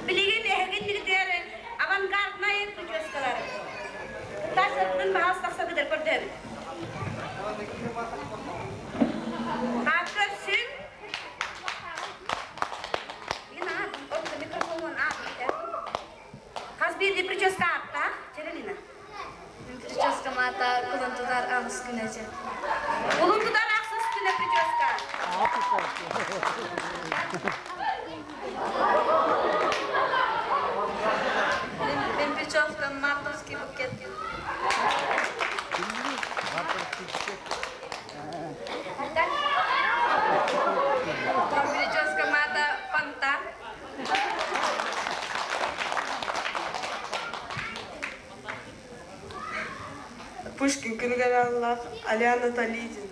Билигин эһигин билигэр авангарднай прическалар. Тасырдын баһаас тахса быдар көрдөбүт. Хааккар сүн. Хас биирдии прическа ааттаах, Черелина. Прическа маата кулун тутар аҕыс күнэ дьэ. Кулун тутар ахсыс күнэ прическа. Мен прическа мартовский букет. Прическа маата фонтан. Пушкин күнүгэр аналлаах Алена Талидин.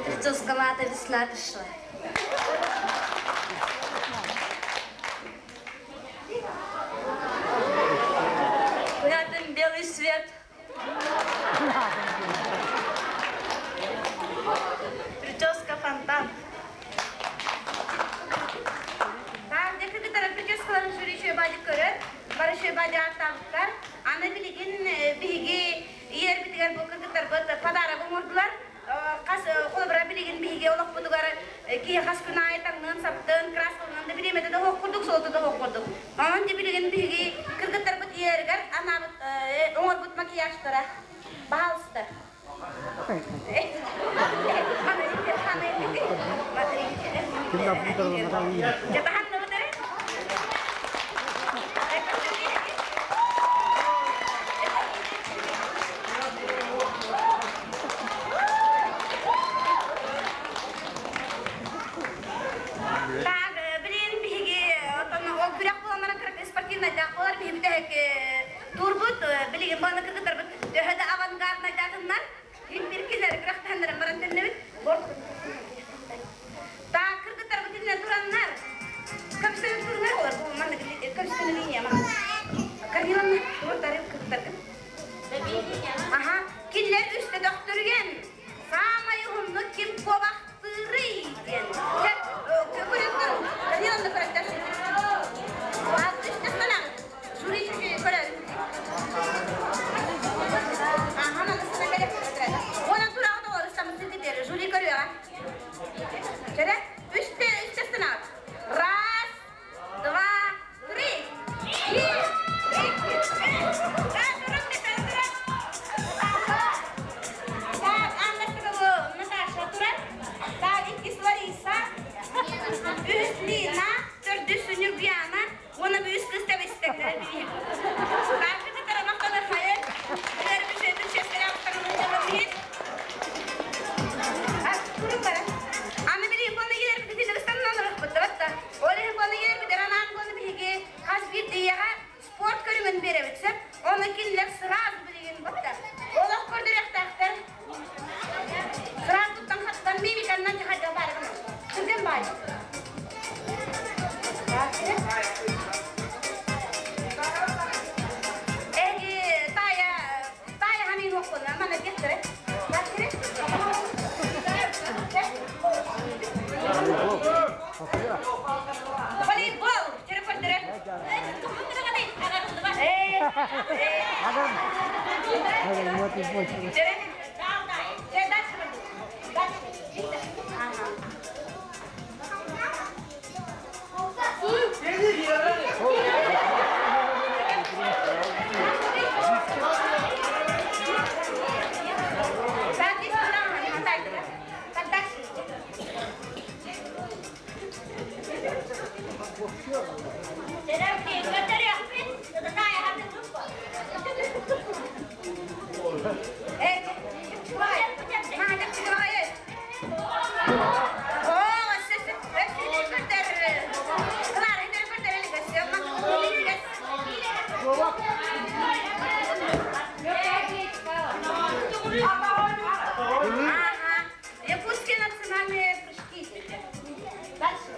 Прическа маата весна пришла. Рядом белый свет. Прическа фонтан. Таах дьэ кытары прическаларын жюри үчүгэй көрөр, бары үчүгэй ааттаабыттар. Аны билигин биһиги ийэрбитигэр бу кыргыттарбыт подарок оҥордулар. Хас холобура билигин биһиги олохпутугар киһи хас күн аайы таҥнын, саптын, краскаланан да бириэмэтэ да суох курдук, солото да суох курдук. Онон дьэ билигин биһиги кыргыттарбыт ийэлэригэр анаабыт оҥорбут макияжтара. Баһаалыста. Так, билин биһиги отон ол күрэх буоланнара спортивнайдаах буолар биһи бүтэһик турбут билигин баны кыргыттарбыт төһө да авангарднайдаатыннар импиркилер күрэхтэһэннэрин баран төннөбүт Так, кыргыттарбыт иннэ тураннар көмүскэнэн турунар олар бу манна көмүскэнэн линия манна Камиланна туруттары кыргыттаргын Аха, кинилэр үстэ төхтөрүгэн саамай уһуннук ким куобахтыырый диэн. Көрөттөр, Камиланна көрөттөр. Жюри көрөр. Аха, манна кэлэ. Онон тураҕыт олор ыстамын сититер. Жюри көрүөҕэ. Чэрэ, үстэ, үстэ станаҕыт. Раз, два, три. Биир, икки, үс. Так, Анна Наташа турар. Так, иккис Лариса. Үс Лина, төрдүс Нюрбиана, уонна үс кыз тэбистектер. Так, кытара мактаныр хайыр. Билер bir şey bir şey Аны били буолла кэлэр битин ырыппыттабатта. Ол иһин буолла кэлэр битер анаан буолла биһиги хас биирдииэҕэ спорт көрүҥүн биэрэбит сөп. Оны кинилэр сразу билигин батта. Олох көрдөрүөхтээхтэр. Сразу туттан хаттан мимиканнан жахайда баарыгын. Түргэн баай. Эги тая тая хамин оккуна мана кеттере. Волейбол! Телефон Якутские национальные прыжки. Дальше.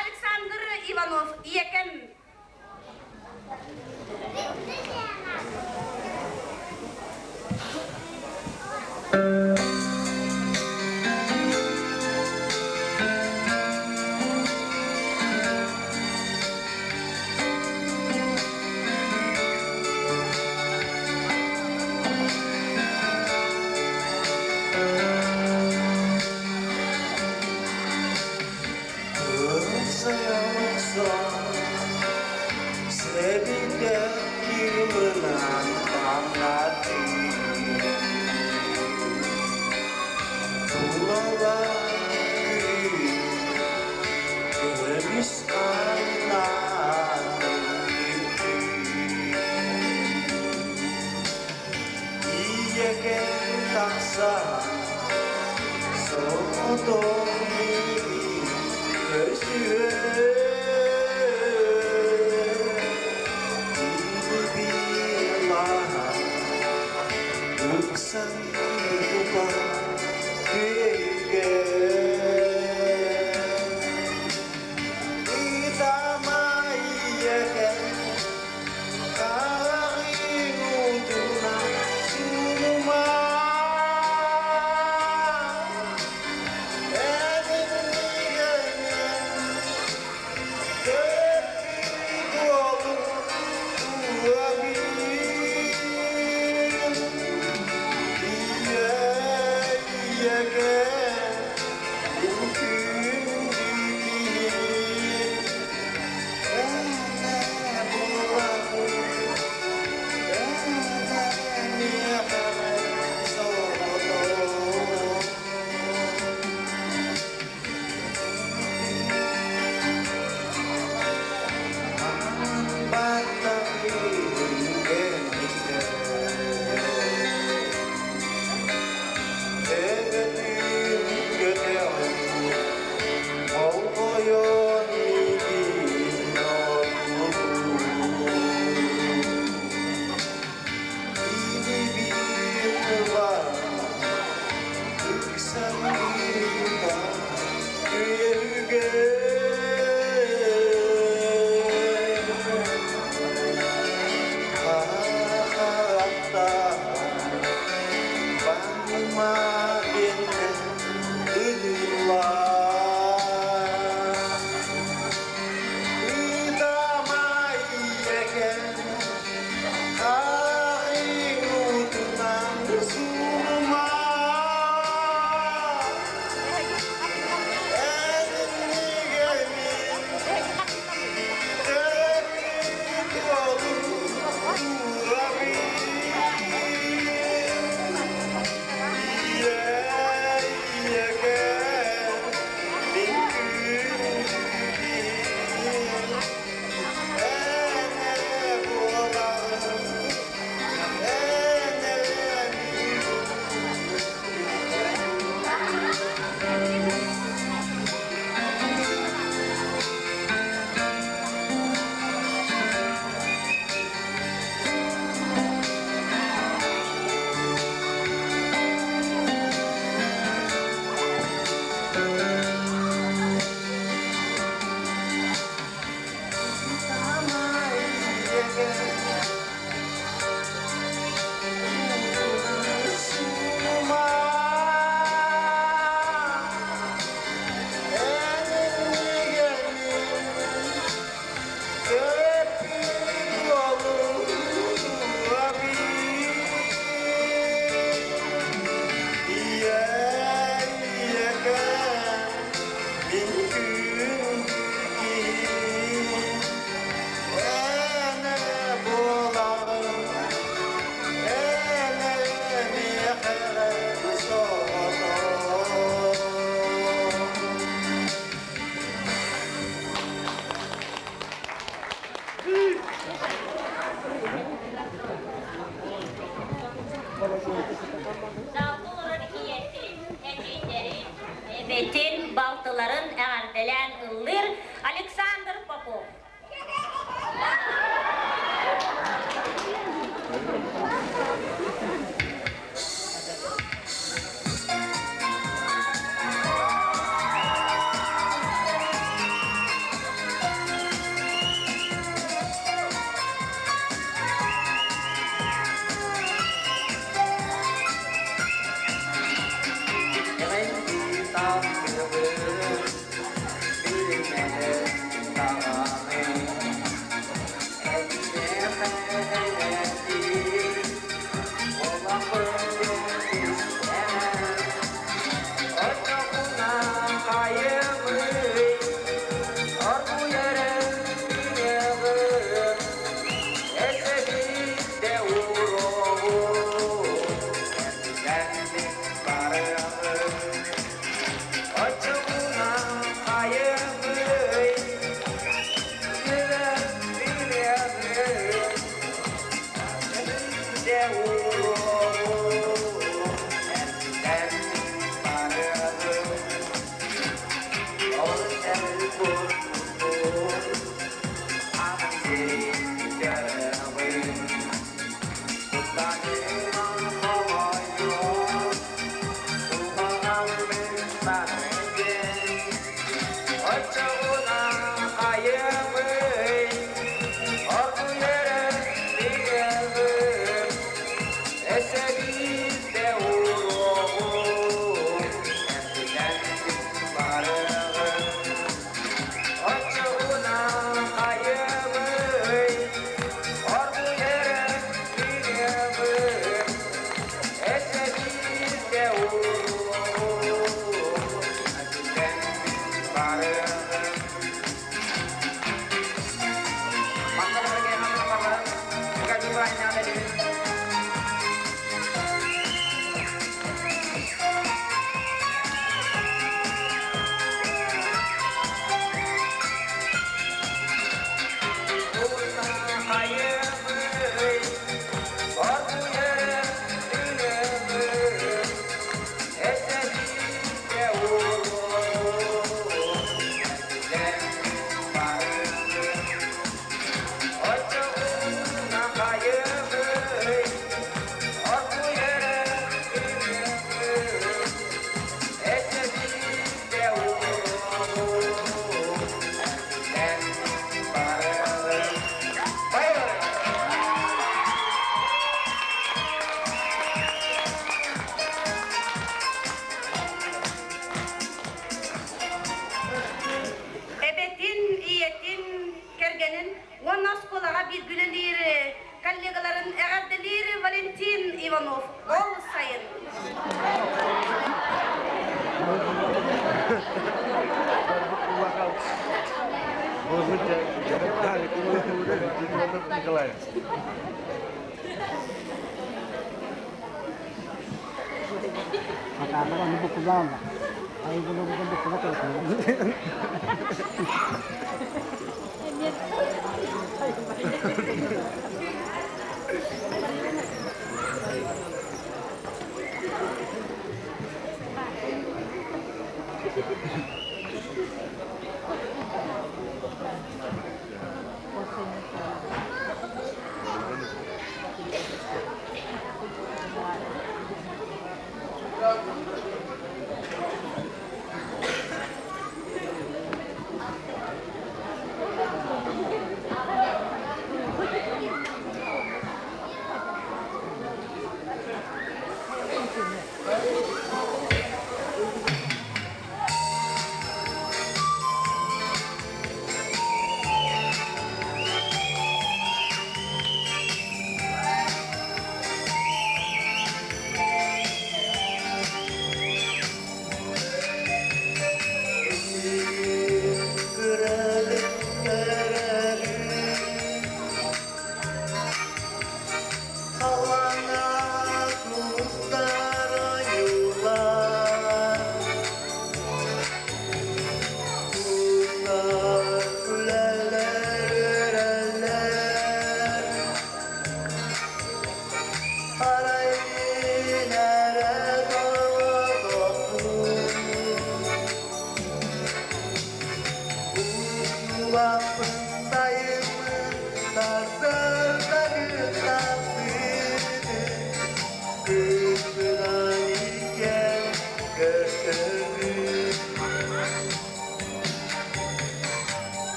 Александр Иванов, Иекем. Залга олорор ийэтин, эдьиийдэрин, эбэтин, балтыларын эҕэрдэлээн ыллыыр Александр Попов. Эбэтин, ийэтин, кэргэнин уонна оскуолаҕа бииргэ үлэлиир коллегаларын эҕэрдэлиир Валентин Иванов ол сайын. Николаев.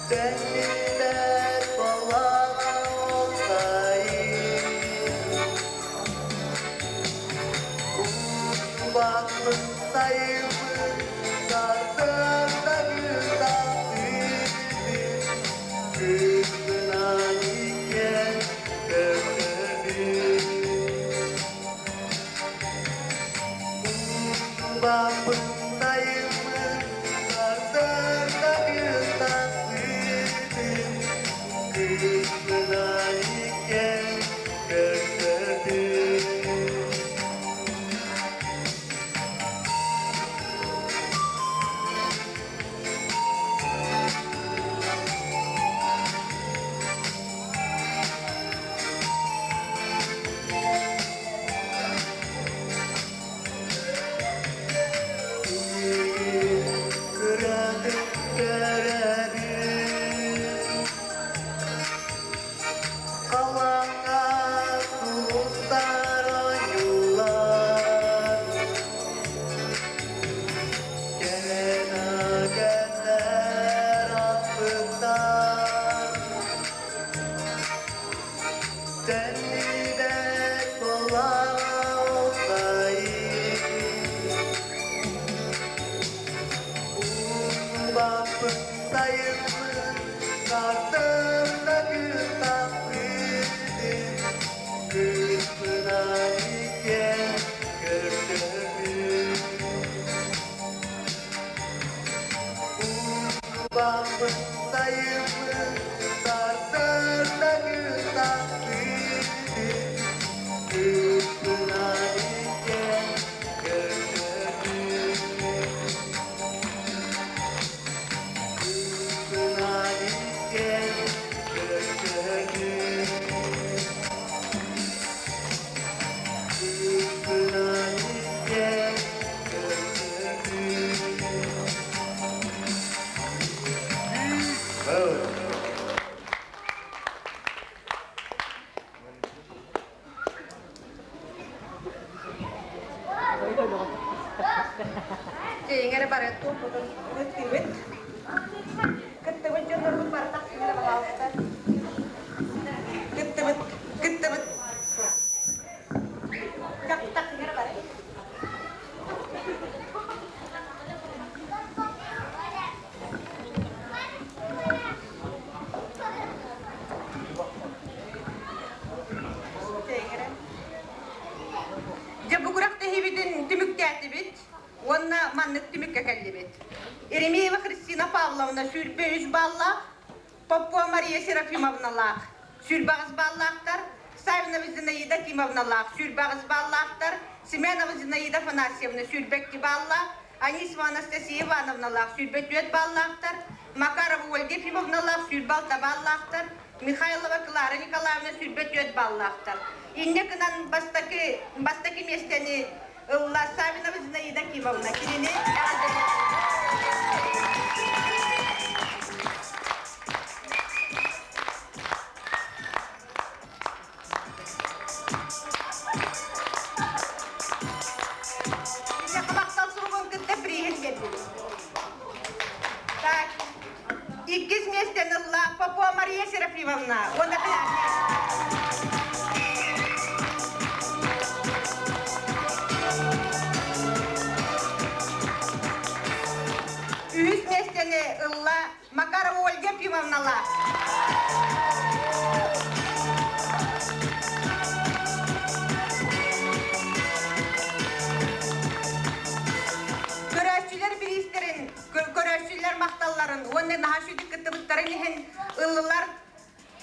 Төннүбэт буоллаҕа ол сайын. Уубаппын сайыммын сарсыарда күн Кыыспынаан иккиэн көрсөбүн. Уубаппын сайыммын сарсыарда күн тахсыытын Кыыспынаан иккиэн көрсөбүн. Кыратык көрөбүн Халлааҥҥа сулустар ойуулар Кэлэн кэллэр аспыттар Төннүбэт буоллаҕа ол сайын Уубаппын сайыммын сарсыарда күн тахсыытын Кыыспынаан иккиэн көрсөбүн Уубаппын сайыммын сарсыарда күн тахсыытын Кыыспынаан иккиэн көрсөбүн Кыыспынаан иккиэн көрсөбүн Кыыспынаан иккиэн көрсөбүн Дьиҥэр бары туохпутун кыттыбыт. Кыттыбыт дьоннорбут бары тахсыҥ эрэ пожалуйста. Кыттыбыт, кыттыбыт. Тахсыҥ эрэ бары. Дьэ бу күрэхтэһиибитин түмүктээтибит уонна маннык түмүккэ кэллибит. Еремеева Христина Павловна 23 баллаах, Попова Мария Серафимовналаах 28 баллаахтар, Савинова Зинаида Кимовналаах 28 баллаахтар, Семенова Зинаида Афанасьевна 22 баллаах, Анисова Анастасия Ивановналаах 24 баллаахтар, Макарова Ольга Ефимовналаах 26 баллаахтар, Михайлова Клара Николаевна 24 баллаахтар. Инньэ гынан бастакы, бастакы миэстэни ылла Савинова Зинаида Кимовна. Кинини Махтал суругун кытта приһин кэлбит. Так, иккис миэстэни ылла Попова Мария Серафимовна. Уонна Үһүс миэстэни ылла Макарова Ольга Ефимовнала. Көрөөччүлэр бириистэрин, көрөөччүлэр махталларын уонна наһаа сүдү кыттыбыттарын иһин ыллылар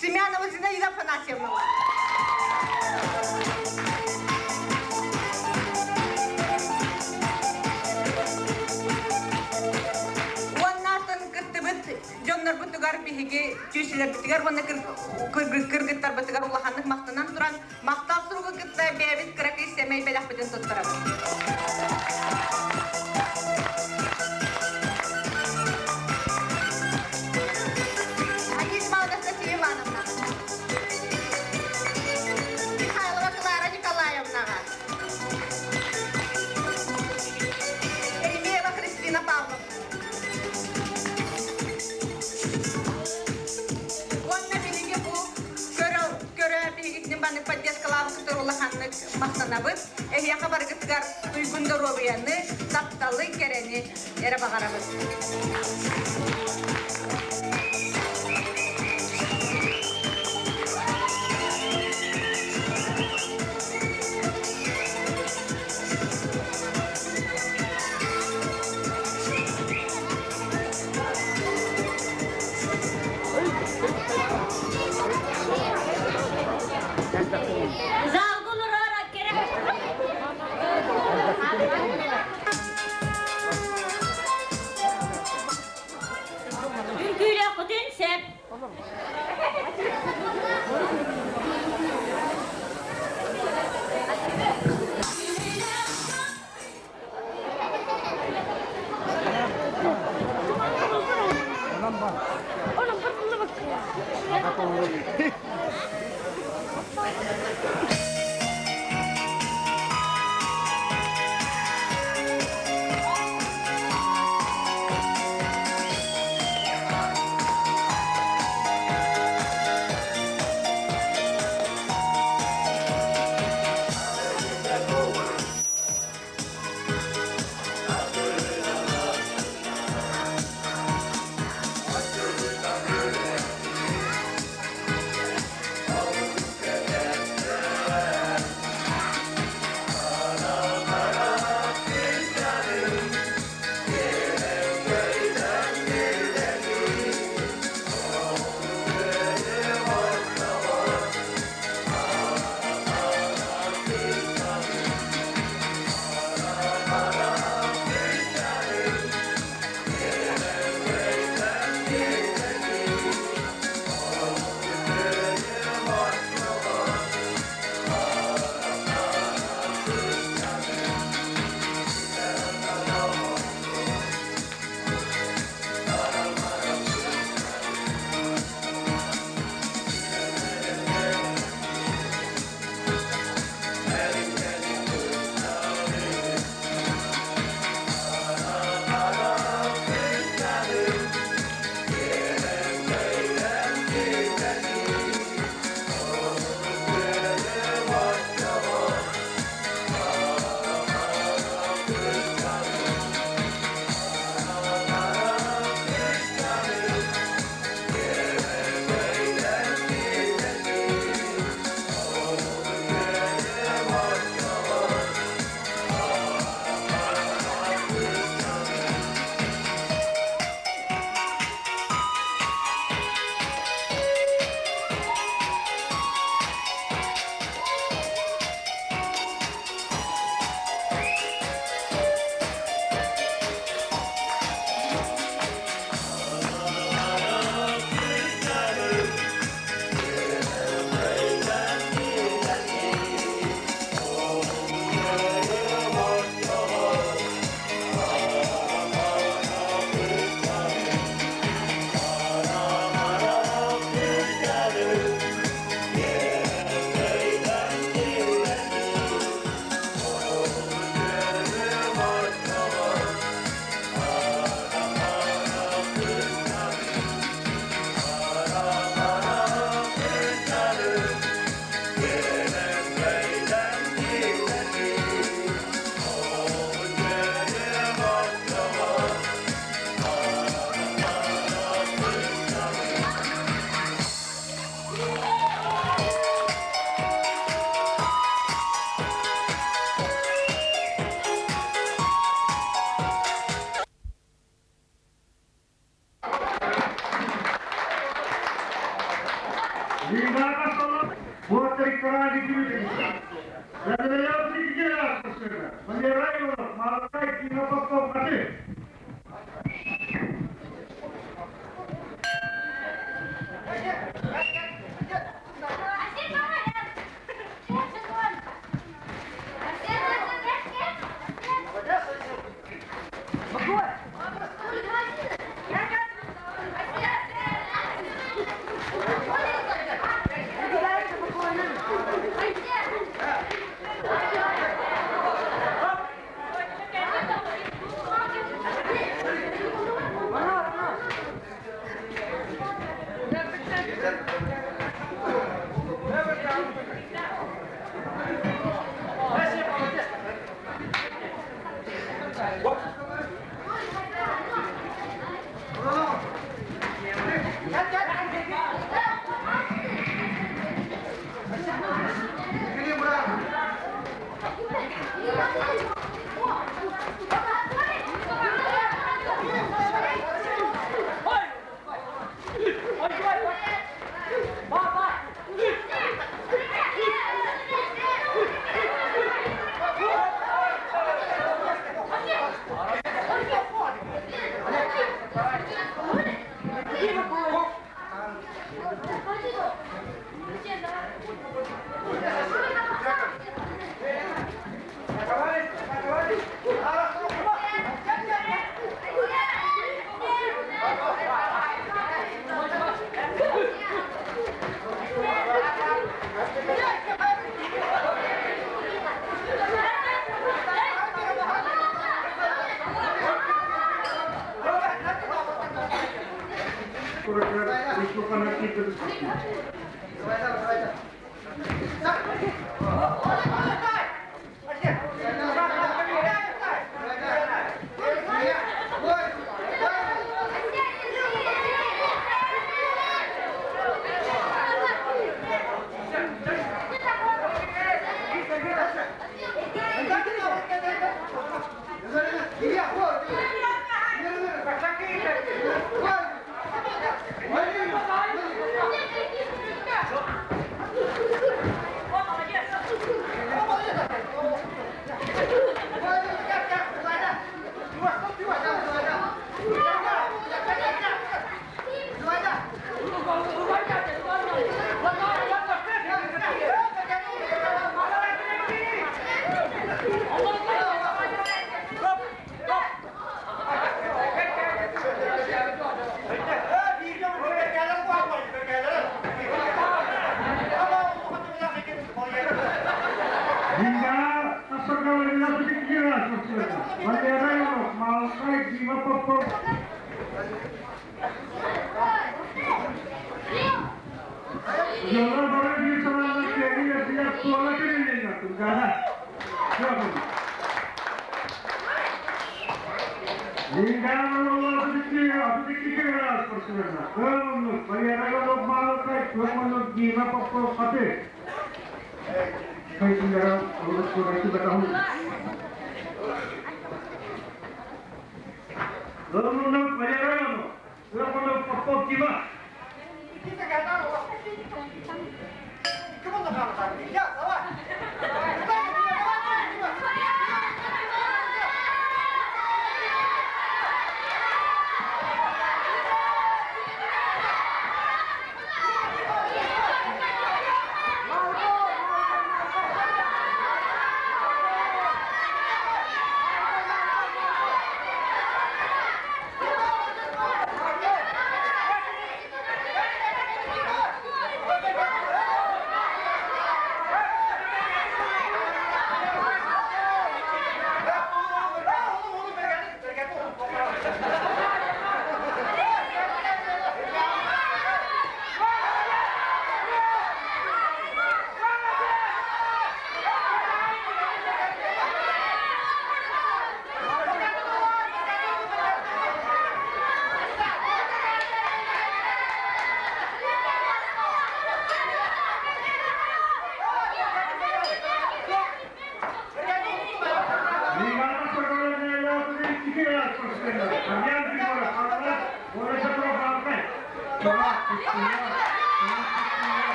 Семенова Зинаида Афанасьевна. Уоннаатын кыттыбыт дьоннорбутугар биһиги чүүчүлэрбитигэр уонна кыргыттарбытыгар улаханнык махтанан туран махтал суругу кытта бэйэбит кыракый сэмэй бэлэхпитин туттарабыт. Анисма Анастасия Ивановна. Михайлова Клара Николаевнаҕа. Еремеева Христина Павловна. махтанабыт. Эһиэхэ барыгытыгар туйгун доруобуйаны, тапталы, кэрэни эрэ баҕарабыт. Залга олорор Үҥкүүлүөххүтүн сөп.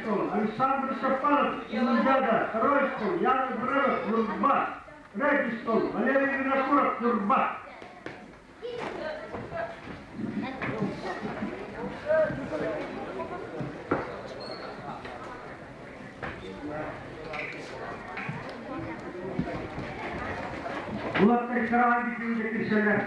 стол Александр Шапаров, Индиада, второй стол Яна Бревов, Нурба, третий стол Валерий Винокуров, Нурба. Улаттар сараан бүтүүнде кирсэлэр.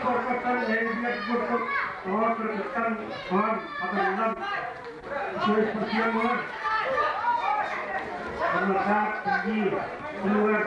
Спортан эйгилер курдук оҕо кыргыттан оҕон хатыллан үчүгэй спортсмен буолар. Онуоха тиийии туһугар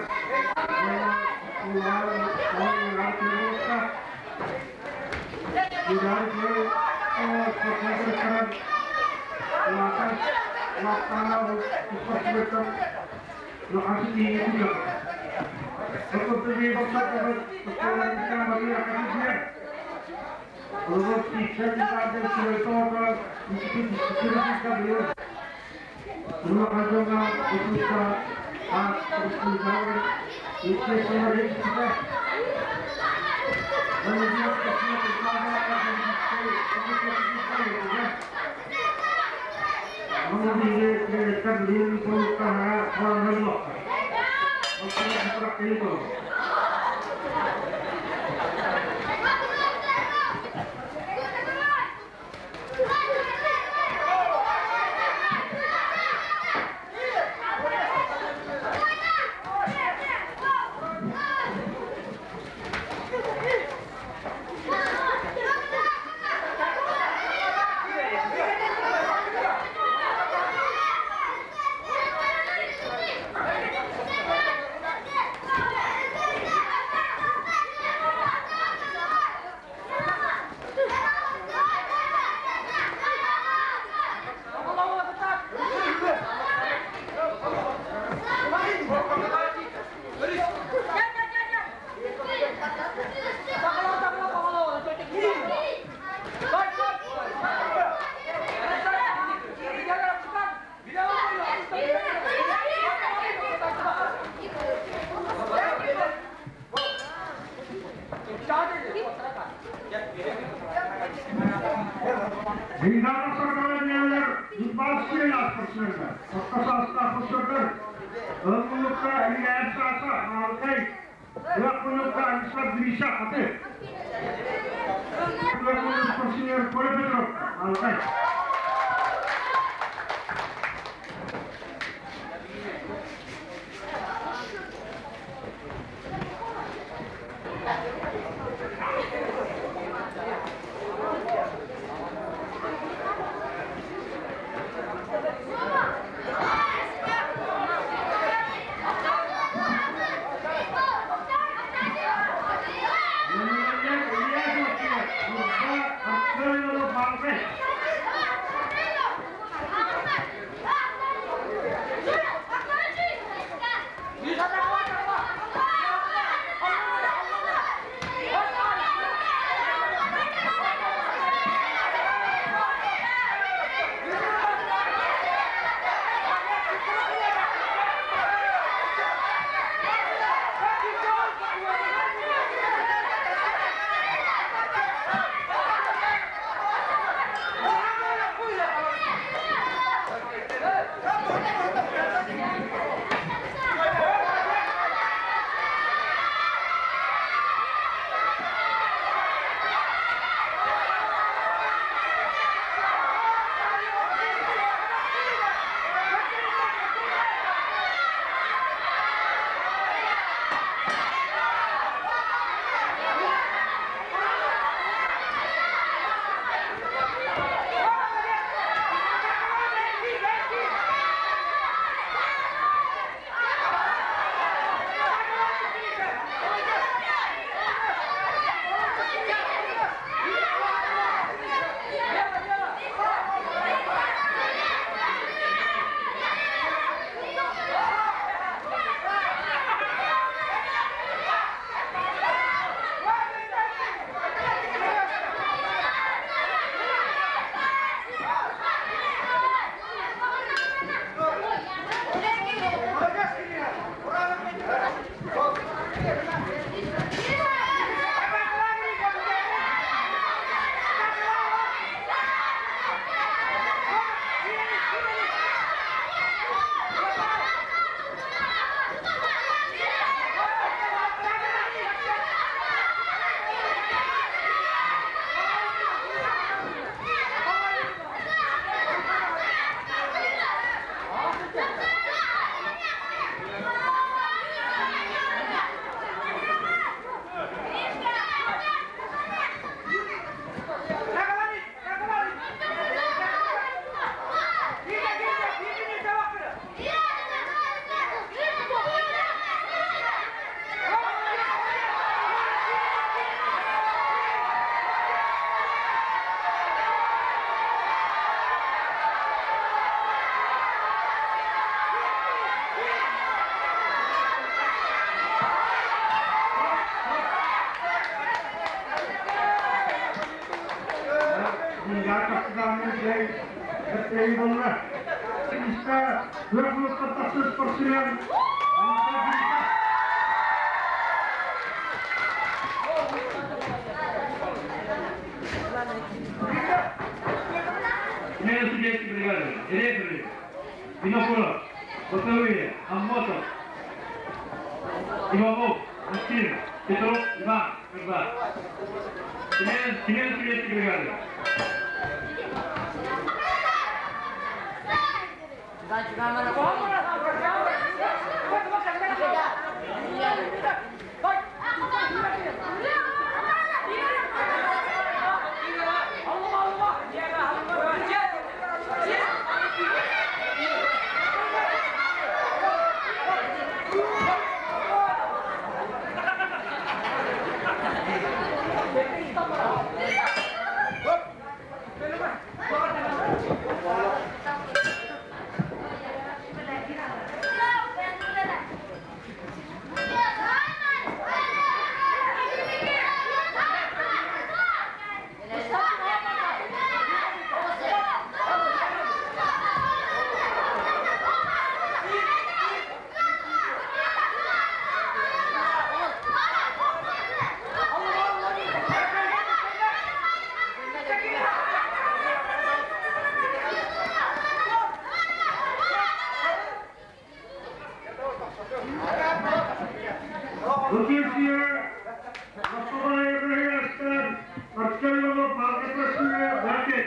Эттээһи болла. Иста Күөх тахсыр спортсмен Смена судейской бригады. Рефери. Винокуров. Боковые. Аммотов. Иванов. Устин. Петров. Иван. Кырба. Смена судейской бригады. Бу киирсиигэ Москубаҕа Артем Иванов Марка Братья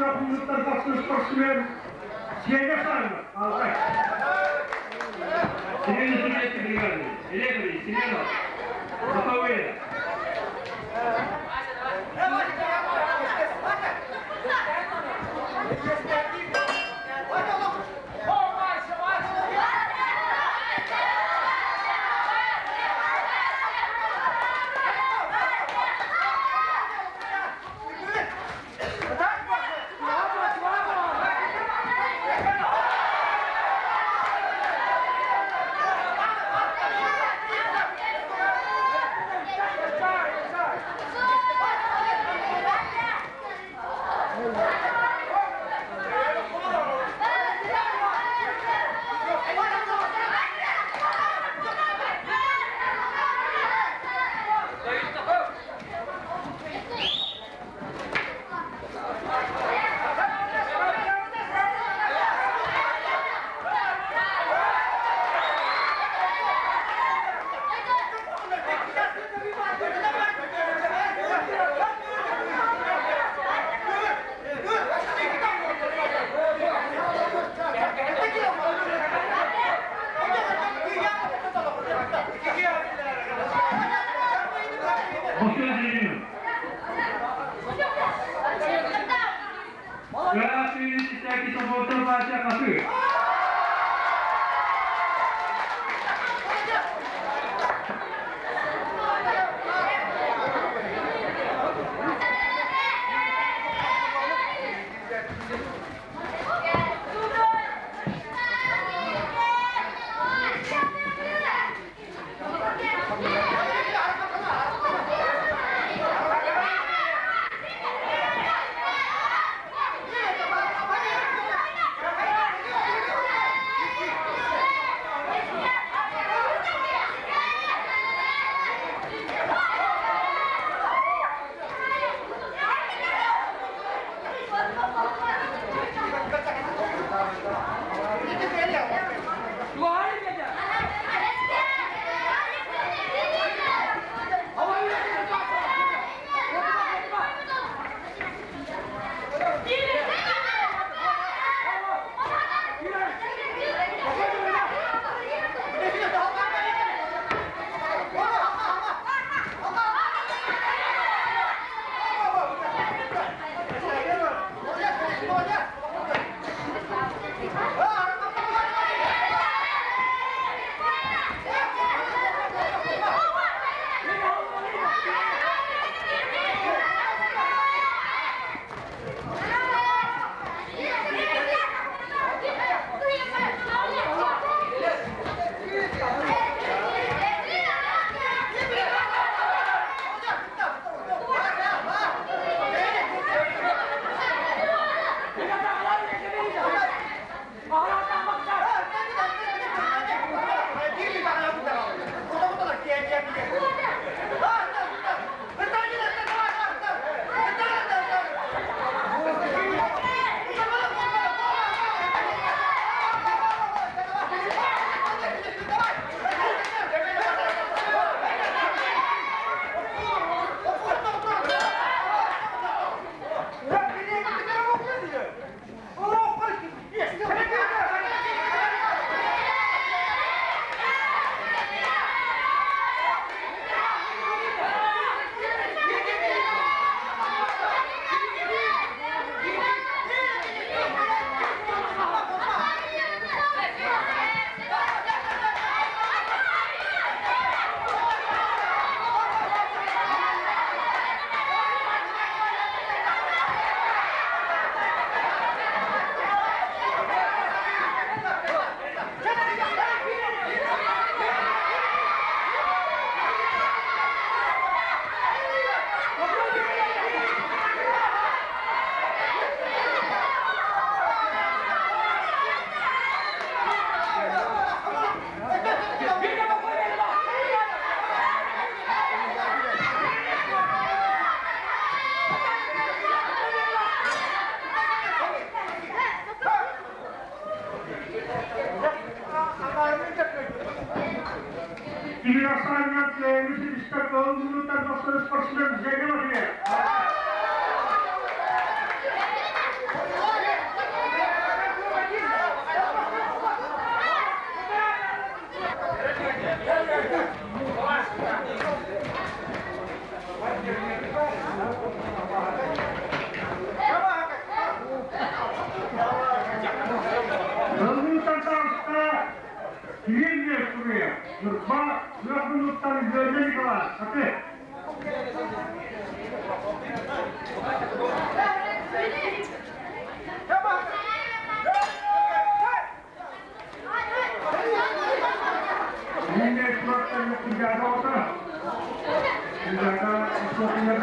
көх муннуктан тахсар спортсмен Сеня Савинов, Алтай. Семен третьей бригады. Олегович, Семенов. Боковые. Ньурба, Күөх муннуктан Лүөнэ Николаев, Хаты. Миинэ куораттан Күндээдэ оҕото. Күндээдэ спортивнай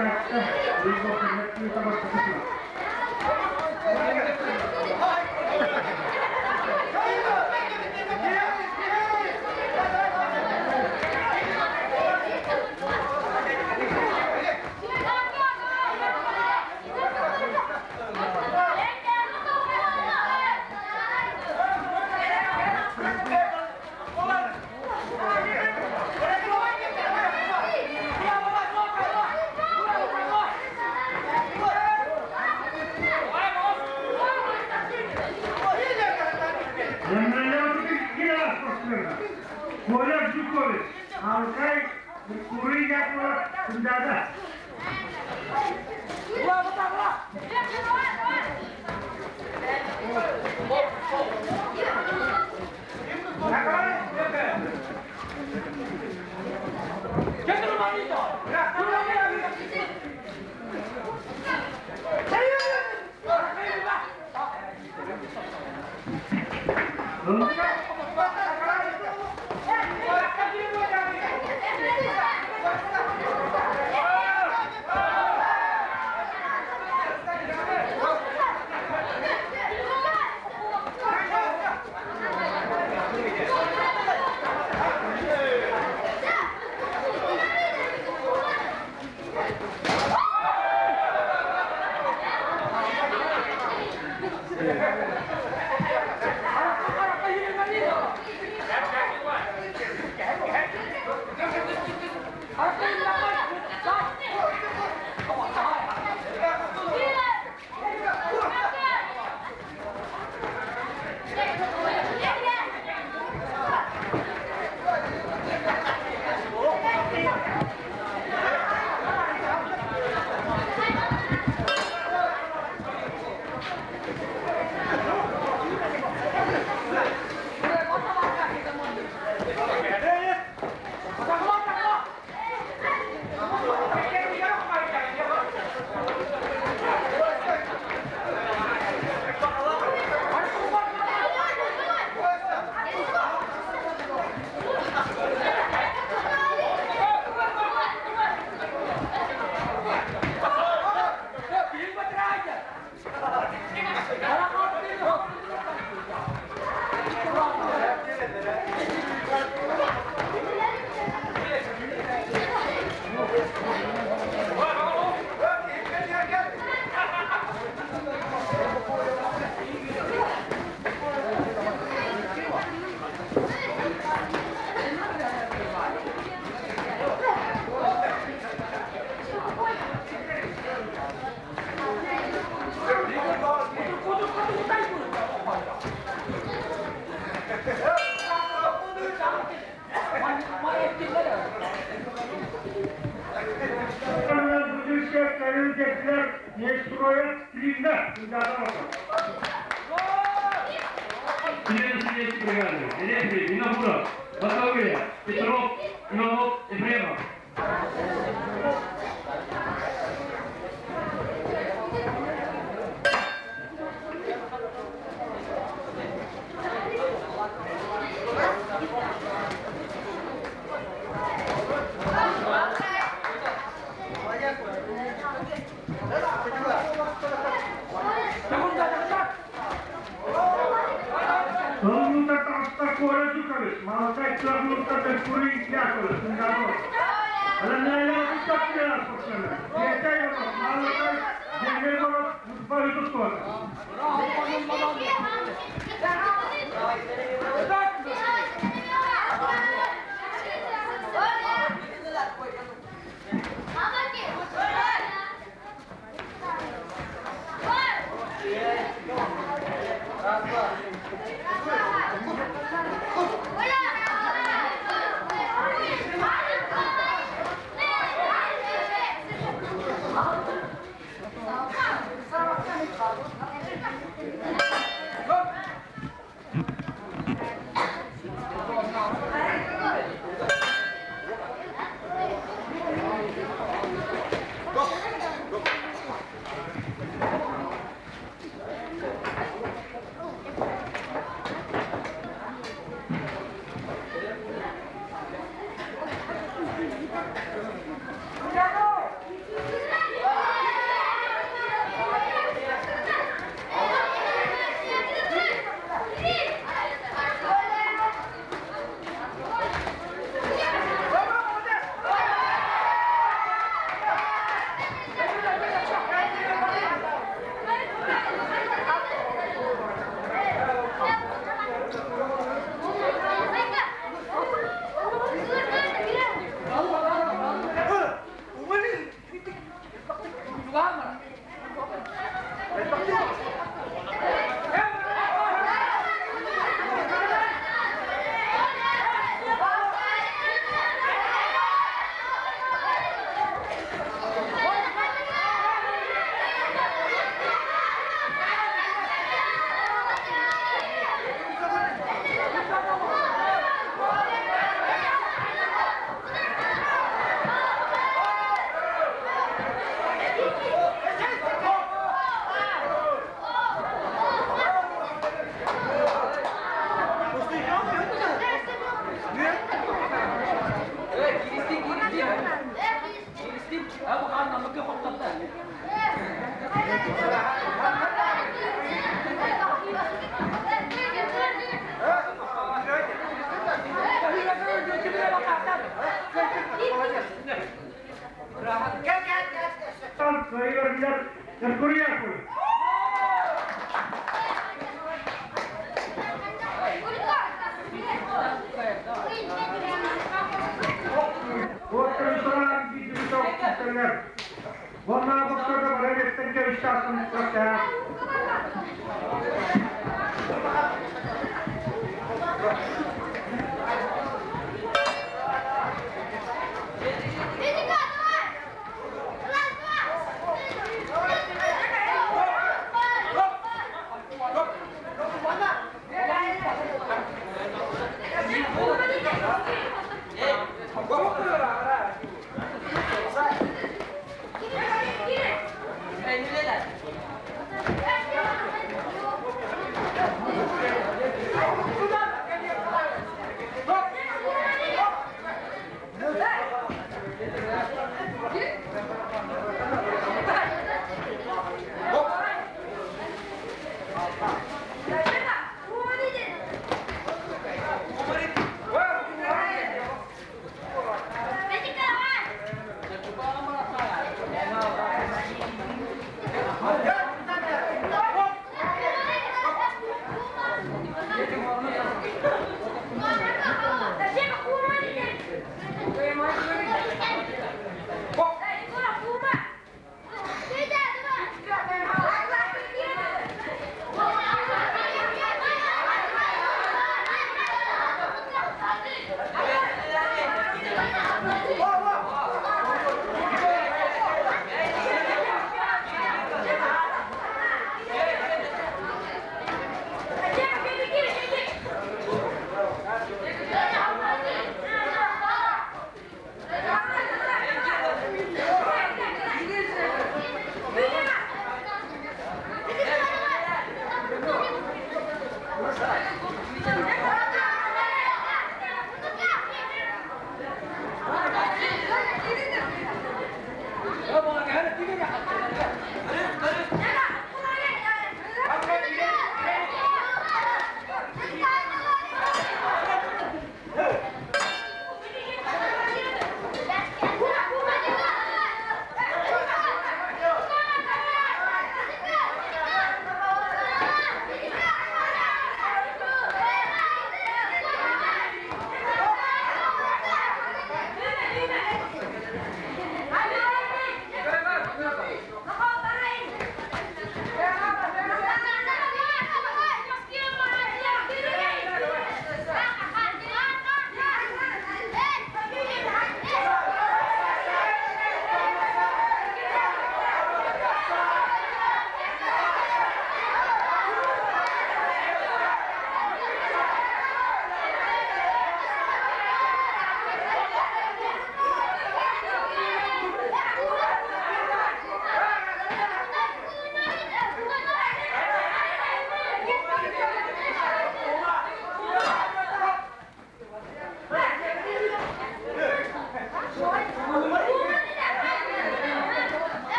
Коля Жукович, Алтай Курый Якова Күндада. Петров, Иванов, Ефремов.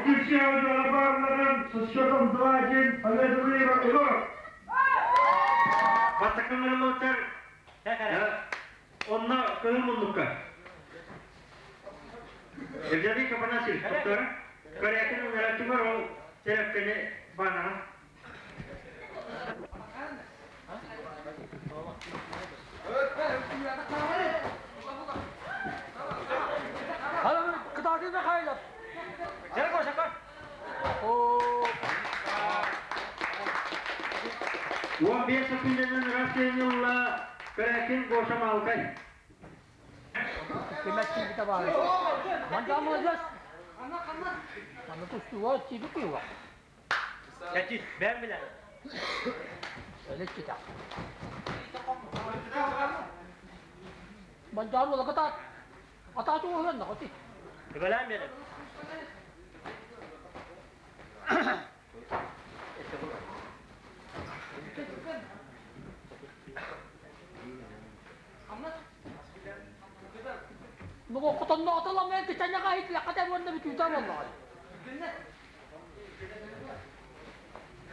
Иккис баалларын со счетом 2-1 победу выиграл Егоров. Бастакы Онно көһүн муннукка. Евгений Афанасьевич, доктор, Корякин ыҥыратыгар ол терапияны баанаҕын. Кытаатыы Михайлов. 15 секундынан Россияны ылла Корякин Гоша Малкай. Кимэт тиийбитэ баар. Манчаа молодец. Манна тустууга тиийбит кыыла. Кэтит, бэм билэр. Өлөччүтэ. Манчаа молокотаат. Атаачы уһуйан наҕати. Түбэлээн биэрэр. Ну, хотонно аталамай кичаняга хитлэххэтэ уонна бүтүүтэ буоллаҕай.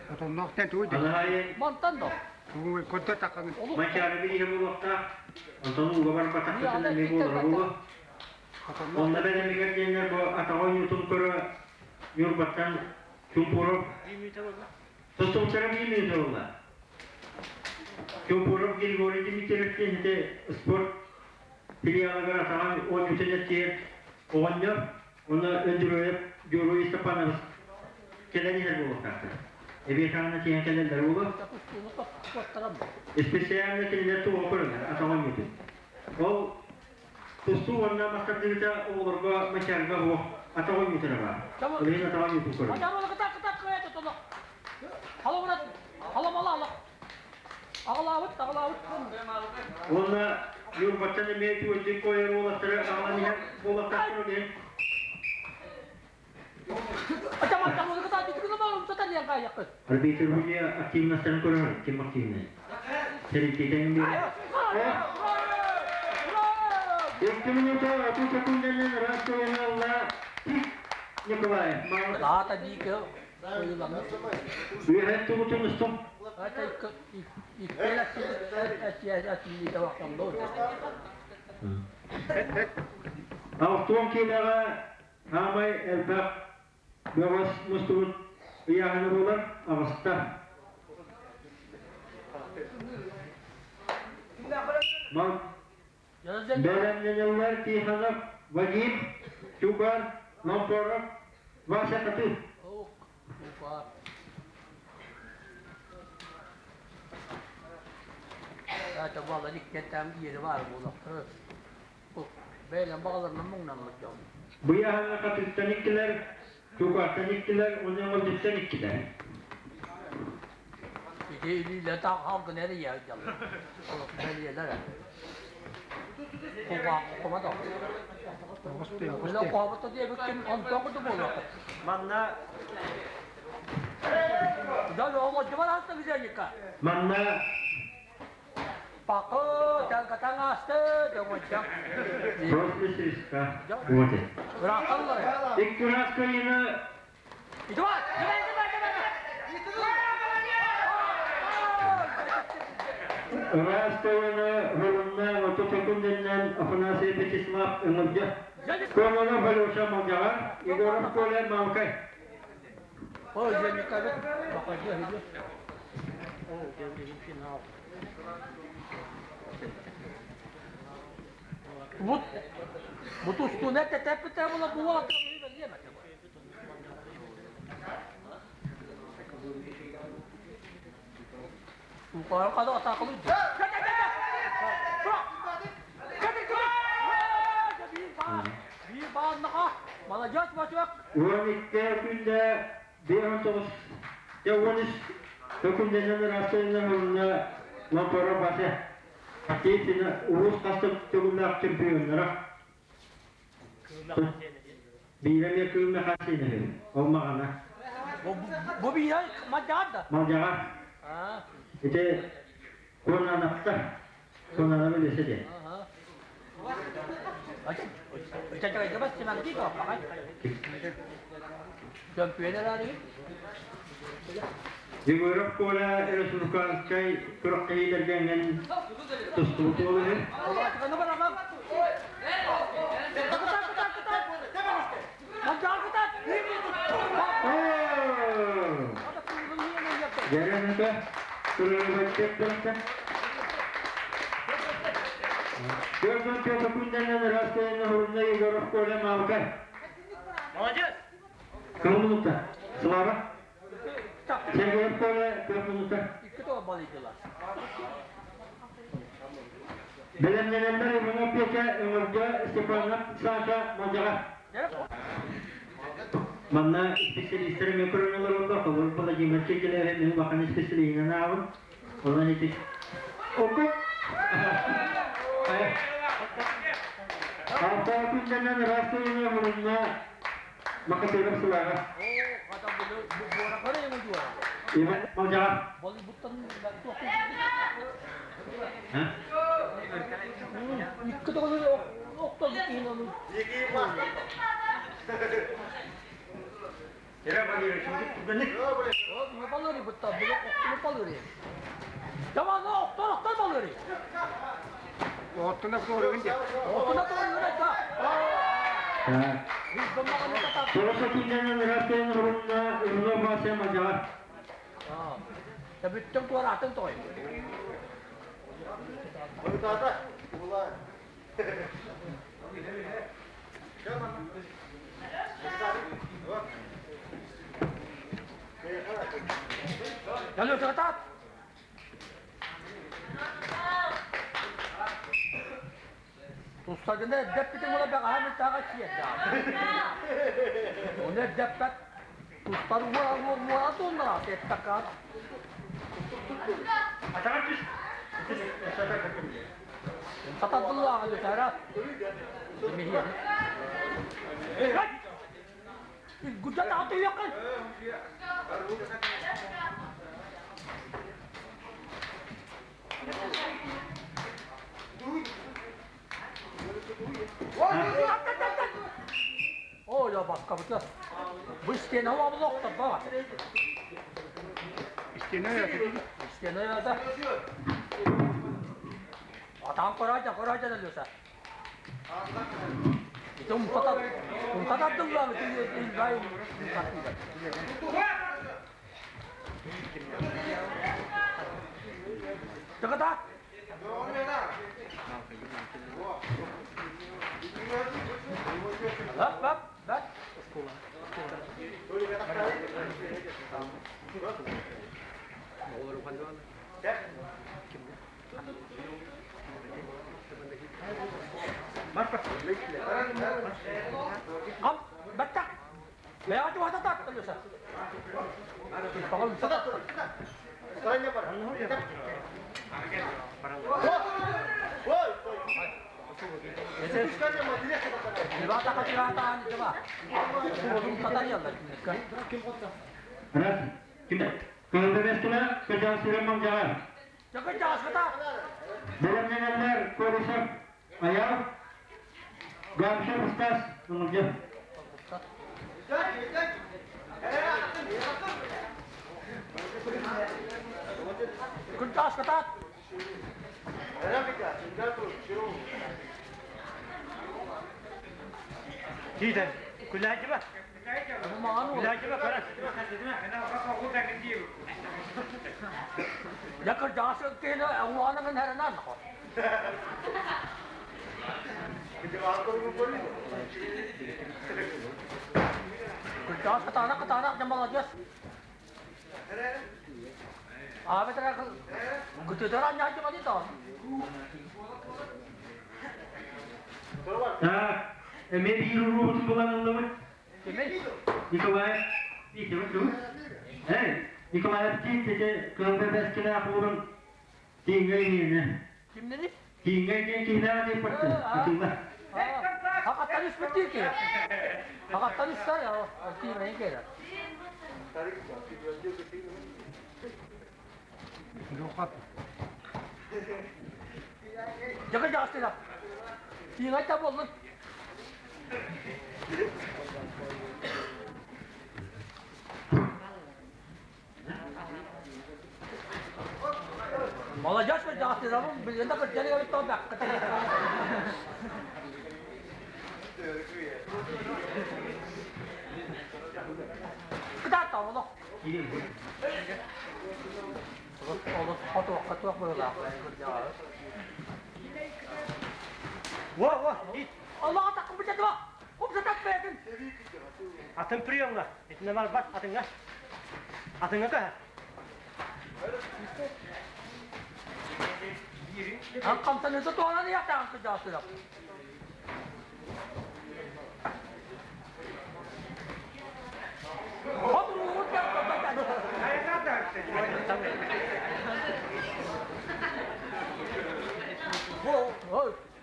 Хотонноохтон тугуй Анаайы Мантан да. Тугуй көрдө тақаны. Манчаары бириһэ буолуохтаах. Онтон ууга барбатахпытын эмиэ буолара буолуо. Онно бэлэмигэр диэннэр бу атаҕа ойуутун көрө Ньурбаттан Чумпуров Тостуктара биир мүнүүтэ буолла. Чумпуров Григорий Дмитриевич диэн ити спорт филиалыгар атаҕа оонньуутун эттиэр оҕонньор уонна Өндүрүөйэп Георгий Степанович кэлэн иһэр буолуохтаахтар. Эбиэт аҕына тиийэн кэлэллэр буолуо. Специально кинилэр туоҕа көрөллөр атаҕа оонньуутун. Ол Тустуу уонна мастардыыта оҕолорго мачарга суох атах оонньуутара баар. Ол иһин атах оонньуутун көрөбүн. Уонна Ньурбаттан эмиэ түөлдүк койор уолаттары аҕалан иһэр буолуохтаахтар ол иһин. Арбитр Хуния активностарын көрөр, ким активный? Тэрилтэтин биэрэр. Икки минута 30 секунданы Ростовна Николаев. Аата биики ойуланар. Үөһэн тугутун устум. Ата икки Алтуон киилэҕэ Саамай элбэх бөҕөс мустубут ыйааһына буолар аҕыста. Бэлэмнэнэллэр Тихонов Вадим, Чугар, Ломпоров, Вася Каты. Это было иккетем иери бар буолар. Бэйэлэрин баҕаларынан муҥнаммыт дьон. Быйаһаҥҥа хатыттан иккилэр, чугаһтан иккилэр, уонна оҥордуттан иккилэр. Ити илиилэр халгын эрийэ сылдьаллар. Бэлиэлэр. Куба да. Мына куабыта диэбиккин онтон куту буолуохха. Манна Да, оҕо дьыбар аста бизэньикка. Манна Пакы, тәлкатаң асты, дьоҥонча. Просто Вот. Ыраахталлар. Икки раз кыйыны Давай, давай, давай, давай. Ыраас кыйыны хурунна оту секунденнен Афанасий Вячеслав Ыҥырдьа. Кононов Алеша Малдьаҕар, Егоров Коля Малкай. Ой, я не кажу. Пока финал. Вот, вот устуна тәтәп була була Yukarı ataklı. Молодец, Васек! 12 күндә 1-19 13 төкүндэнэн ыраастыйна Лампора басы. Хаккейсина улус хастык төгүллээх чемпионнара. Биирэ кыымна хасина ол маҕана. Бу биирэ мадьаар да? Мадьаар. Ити Конанапта. Конанабы десе де. Егоров Коля республиканскай күрэхтэһиилэргэ тустубут уол үһү. Дәрәнәтә күрәлбәттә Көрдөн Петр күндэнен ырастайын хурунна Егоров Коля Малка. Молодец! Кыл минута. Слава. Сергеев Коля 4 минута. Бэлэмнэнэллэр Иванов Петя, Өҥөргө Степанов Саша Модьаҕа. Манна специалистар эмиэ көрүнэлэр уонна холобур Владимир Чекилев мин улахан исписэлииһинэн аабын. Онон ити Оку Алта күндэнэн ыраас тыйыҥа мурунна Макатыров сылаҕа. Иван Малдьаҕар. Тоҕус күннэнэн ыраас тыйыҥа мурунна Иванов Вася Малдьаҕар. Бүттүм туораатын тоҕой. Тустагына эрдэппитин ула бэҕэһээ мытааҕа сиэрдээх. Оны эрдэппэт тустар уора туоннара эттэккаат. Сатардыллааҕы бүтэрэ. Гудьан атыйакын. Оо, я баскабыта. Бу истиэнэ уабылоохтор баҕа. Истиэнэ ята. Истиэнэ ята. Атаан көрөөдьө, көрөөдьө Алеша. Ити умсатар, умсатардыллар, ити илбай умсатыылар. Тыгыта! Бап, бап, бап. Ам, баттах. Бэйэҕэ чугаһата Алеша. Раз. Ким? Кылгабестина Кыжан Мамжаҕар. Бэлэмнэнэллэр Колесов Аял, Гамшев Стас Мамжа. Кырдьаҕас кытаат! Тиитэн, күлээччи ба? Күлээччи ба, көрөн. Дьэ кырдьаҕас киһини уҥуоҕунан эрэнэн Кырдьаҕас кытаанах кытаанах дьэ маладьыас. Аабытара кытытара анньааччы тоон. Так, эмиэ биир уруубутун булан ыллыбыт. Николаев, Эй, Николаев киин тете кылга бэскилээх уурун Тииҥҥэ иһиэнэ. Кимнени? Тииҥҥэ диэн киһилээх диэппэттэ. Атылла. Хақаттан үспүт дии ки. Хақаттан үстэр, тиимэйин кэлэр. Дьака дьаастыга. Тииҥ айта боллун. Молодежь дьаҕастыырабын билигин да кырдьан эбит тоҕо бэххэ Кытаат олох. Олус хотуохха туох быһыылаах кырдьаҕас. Во, во, Аллаҕа таккын бүтэтиба. Умсатак бэйэтин. Атын приемҥа. Итиннэ барбат атыҥҥа. Атыҥҥа көһө. Ан хамсаныыта туһанан иһэхтээх кырдьаҕастыырап.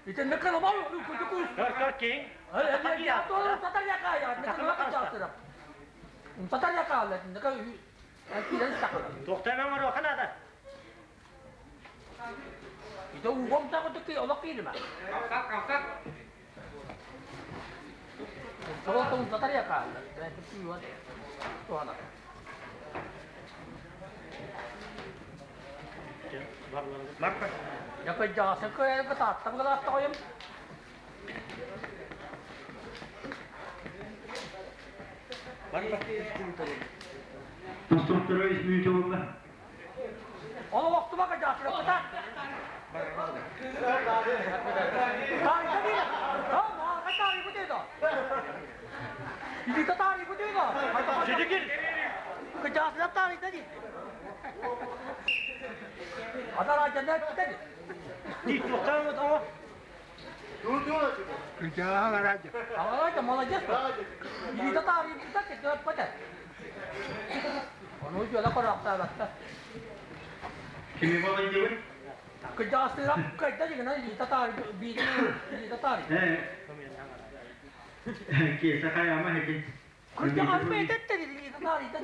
Итинник кылабал Көр, киң. Туохтан оҥоруохха наада? Ити угом таҕытыки олох кииримэ. Солотун татария хаалла. Туһана. Якой жаҕасын кыайарга тааттан галааттаҕайым. Тостуктара үс мүнүүтэ буолла. Ол охтубака жаасыраппыта. Kimi балайдыбыт? Кырдьаҕастыырап кайда дигина илиитэ таары биир илиитэ таары. Киэсэ хайама хэтин. Кырдьаҕас бэйэтэ илиитэ таарыйда.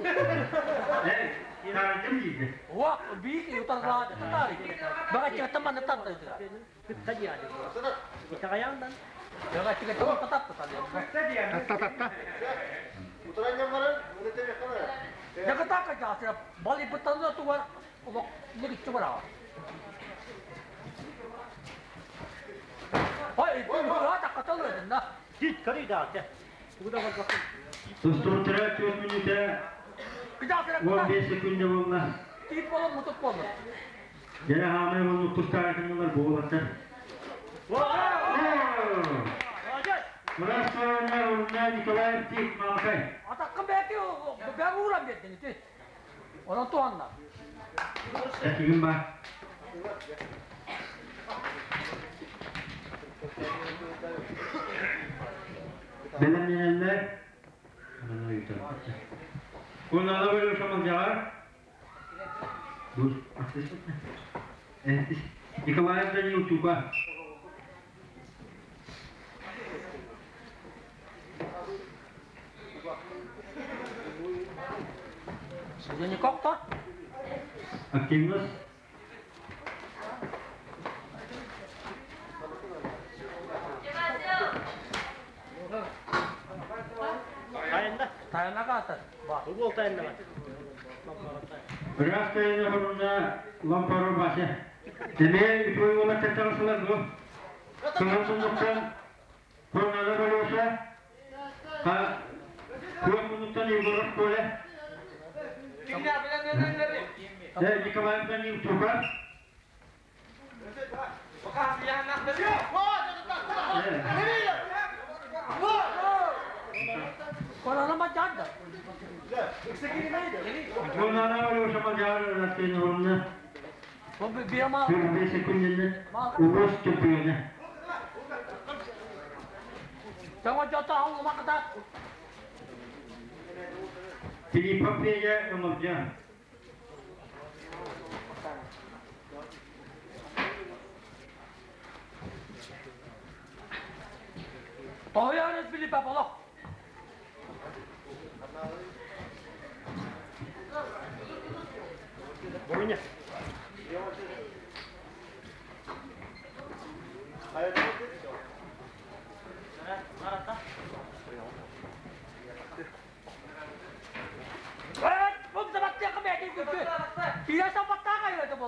Таарыйдым диирде. Уа биир утарылаата таары. Баҕаччыгаттан манна тардыйдыга. Баҕаччыгаттан манна тартата. Татта-татта. Даката кырдьаҕастыырап балыйбыттан тугар олох нигиччи бараҕа. Ой, таккаталыдын да. Дит көрүй да. Тустууттара 4 мүнүүтэ 15 секунда буолла. Тип болон мутук болду. Дьэ хаамай боллук тустаахынылар буолаттар. Здравствуйте, Урна Николаев Тих Малакай. Атакка бәки бәр уран бердин ити. Онон туанна. Этигин ба. Бэлэмнэнэллэр. Кунала бөлүм шамалдьаҕар. Николаев Данил Тука. Судеников-то? Активность. Тайында. Тайына каатар. Угол тайында. Раз тайына хорунна лампаро бася. Демей үтөй ола таттағысылар бу. Кыһыл муннуктан Курнала болуса, Куон муннуктан Егоров Коля. Николаев Данил Тука. Корона жаадда. Курнала болуса мажар растен хорунна. Бу биама 45 секунденен улус чемпионы. Жаңа жата алма ката. Филиппов Федя Ымылжан. Тоярыз Филиппа боло. Бойня.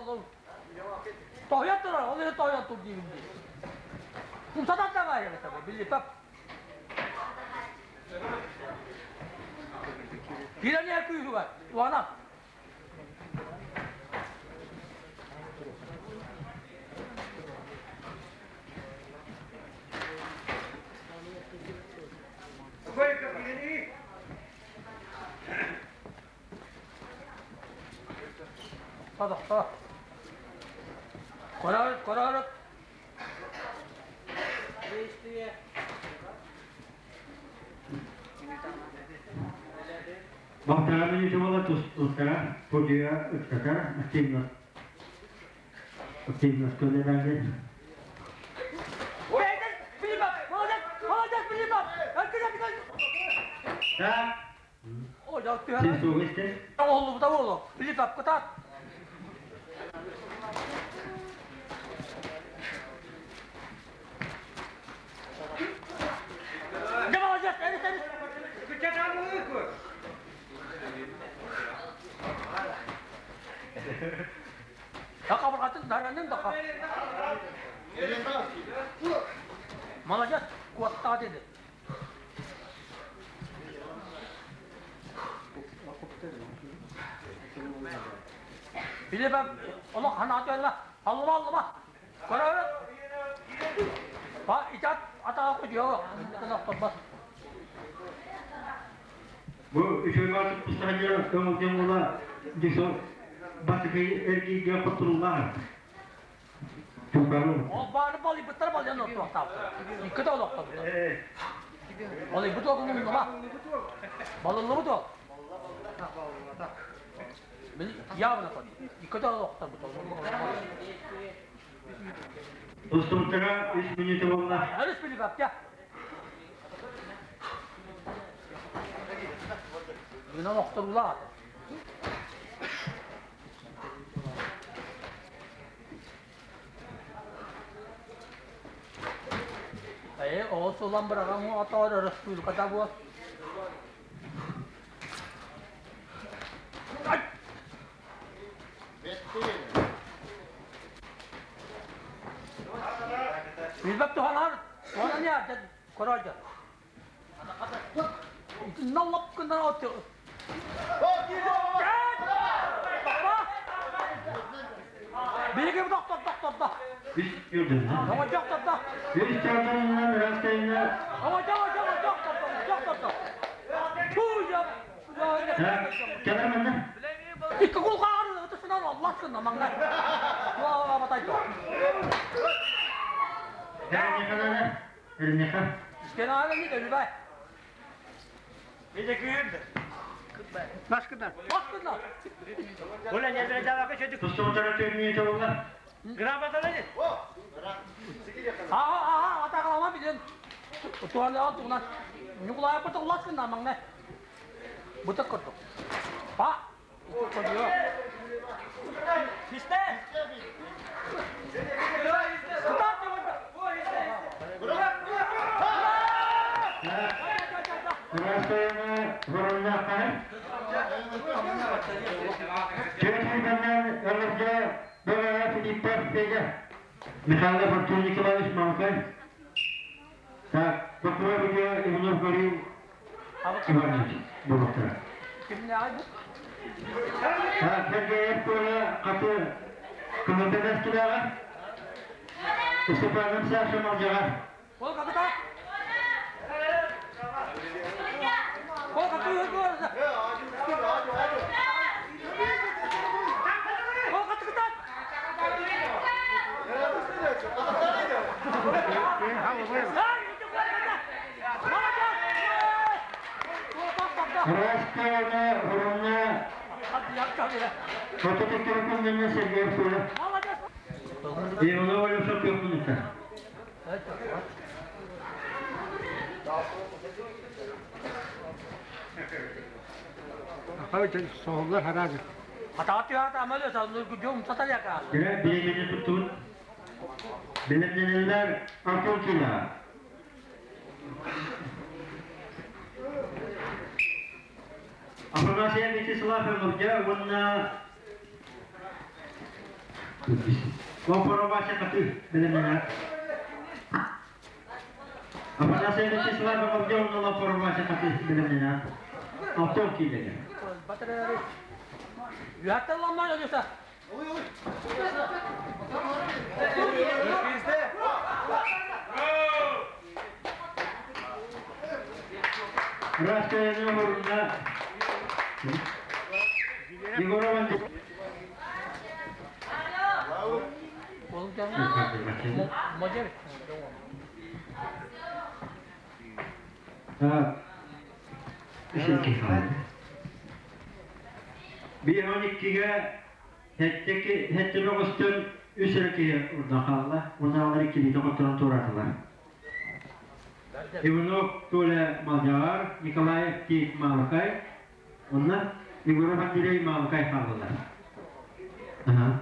ол Тоһуйан турар, ол иһин тоһуйан тур диибин дии. Умсатан даҕайар этэ бу, Билипов. Киирэн иһэр күүһүгэр, туһанан. Тохто. Көрөр, көрөр. Балтараа мүнүүтэ буола тустара, судьуйа ыксатар, активность активность үлэлээбит. Так. Син суох истэ. Оҕоллубута буолуо. Филипп кытаат. Дьэ молодец, эрис, эрис. Қабырғатын даранын да Молодец, куоттаа деді. Билебем, олох ханаатыалла, аллыма аллыма. Көрөөрү. Ба итат атаға кудьо, бас. Бу үчүгэй пистолет көҥүлден була десо бастакы эргииргэ хотторуллаах. Тукару. Ол баары балыйбыттар балыйан оттуохтаахтар. Икки да олохтоллор. Балыйбыт уолун умнума. Балыллыбыт уол. Явно Икки да олохтор Тустууктара үс мүнүүтэ буолла. Өрүс Филиппапка. Гынан охторулаат. Ээ, оҕо сулан быраҕан отоор өрөспүүбүлүкэтэ буол. Билбэт туһанар, туһанан яа, король. Наллап гынан от. Биһиги тохтор тохтордо. Үс юрдун. Оҥо тохтордо. Үс чардарынан ырастайына. Оҥо тохтордо тохтордо. Туя. Кэлэр манна. Икки кулгааҕар ытысынан аллас гынна маҥнай. Туа батайда. Эрнехалара. Эрнеха. Кенара не өлүбай. Биде күйүрдü. Başkından. Başkından. Ulan yerlere davaka çocuk. Тустууктара төрт мүнүүтэ буолла. Грамоталы. Аха аха атагалама билен. Туана туна. Нюкулай пата улас гынна маҥнай. Бутак курдук. Па. İşte. Ырастайына Вороннаахтар. Төрт өлөргө Бөрө Филиппов Федя. Михайлов Артур Николаевич Малкай. Так, прокурор Иванов Гаврил Иванович Булуктар. Кимне ай бу? Так, Сергеев Коля Каты Кымытадастыраға. Степанов Саша Малжаға. Ол какыта? Ол какы Ол какы Растаяна Воронна Фототектеркүннен Сергеев Коля. Иванов Алеша Пехмуника. Соһуллар хараажы. Хатааты амалы саллы күжөм сатар яка. Дирек билемini tutun. Bilimlenenler Артур Кина. Афанасия Вячеславовна, уонна Ломпоро Вася Каты бэлэмнэнэр. Афанасий Вячеславов Авдеевна Ломпоро Вася Каты бэлэмнэнэр. Алтон киилэгэ. Үһәттен ламмай ödüse. Растаяны орнuna Егорова Биир он иккигэ сэттэ бөҕөстөн үс эрэ киһи урда хаалла. Унаалар иккилиитэ хотторон туораатылар. Иванов Толя Малдьаҕар, Николаев Тит Маалыкай, Онно Егоров Андрей Маалыкай хааллылар. Аха.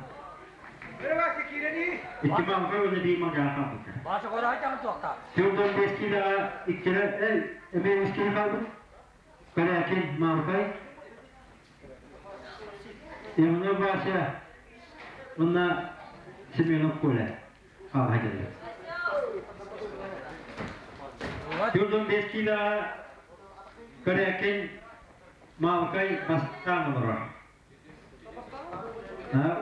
Икки Маалыкай уонна биир Малдьаҕар хаалбыттар. Баша көрө туохта. Сылдан бес киилэҕэ иккилэр эмиэ үс киһи хаалбыт. Корякин Маалыкай, Иванов Вася уонна Семенов Коля хаалла кэллэ. Сылдан бес киилэҕэ Корякин Маалыкай бастаан олорор.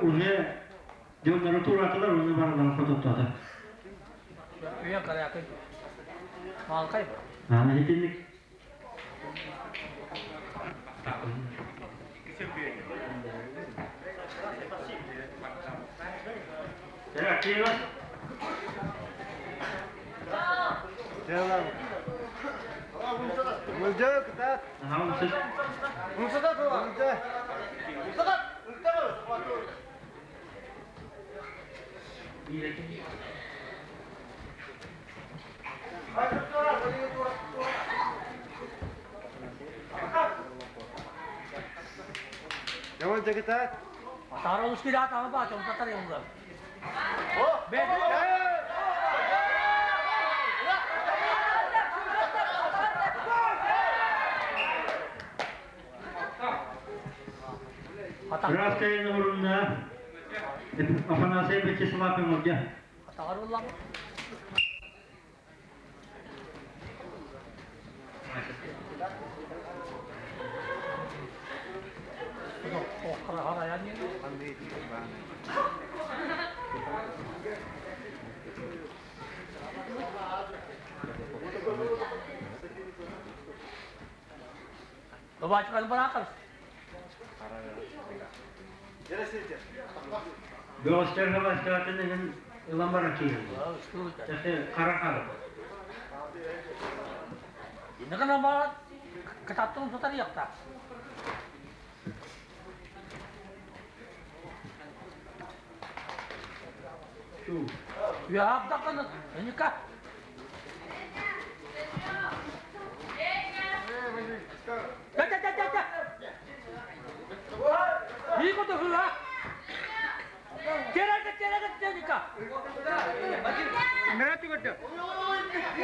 Уже дьоннору тураатылар, уонна барыларын хототтоото. Үйэн Корякин. Маалыкай. Итинник. Tara uski raat ama ba chon pata rehunga. Здравствуйте, Нурунна. Афанасий Вячеслав Мурдя. Бөҕөстөр халастаатын иһин ылан баран киирэн. Хара хара. Иннигана баар кытаттын сутар яқта. Үһаабдақын эника. Та-та-та-та-та! Иго хуа. Керага керага теника.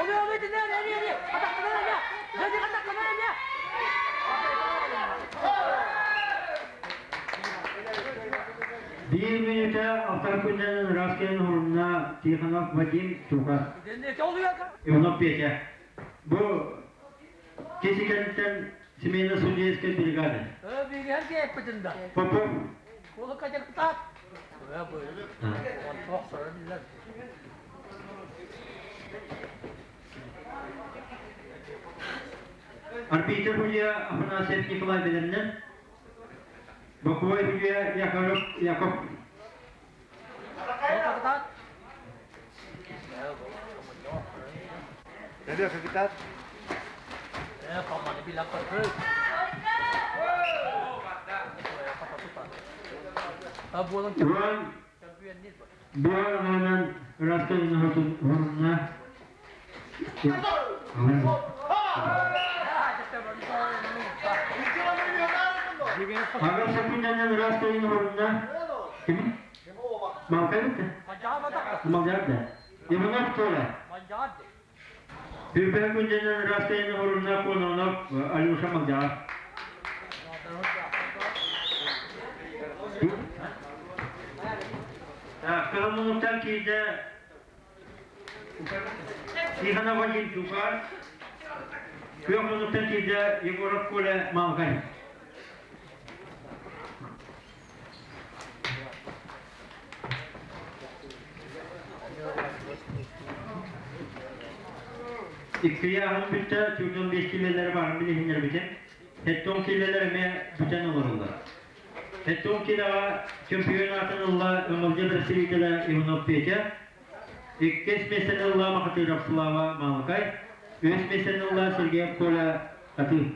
Оме оме дине не не не. Ата камера я. Не ата камера я. Биир мүнүүтэ алтар күннэн Раскин Хурна Тихонов Вадим Чука. Иванов Петя. Бу кесикенттен семейно судейской бригады. Билген кеппитинда. Попов. Колы качактат. Бу. Он тоқсыр билер. Арбитр Хулия Афанасьев Николай Беленнен. Боковой Хулия Яков Яков. Буан Буан Раскин Хурна. Агар Сапинанан Раскин Хурна. Ким? Малкайбыт? Малжарды. Иванов Толя. Түрбә күнденен Раскин Хурна Кононов Алюша Малжар. Кыһыл муннуктан киирдэ Тихонова Емчука, күөх муннуктан киирдэ Егоров Коля Малгай. Иккийээҕин бүттэ, 45 киилэлэри баарын билиһиннэрбитим. 70 киилэлэр эмиэ бүтэн олороллор. 70 киилэҕэ чемпион аатын ылла Өҥөлдьө представителэ Иванов Петя, иккис миэстэни ылла Махатыров Слава Малакай, үһүс миэстэни ылла Сергеев Коля Хатыы.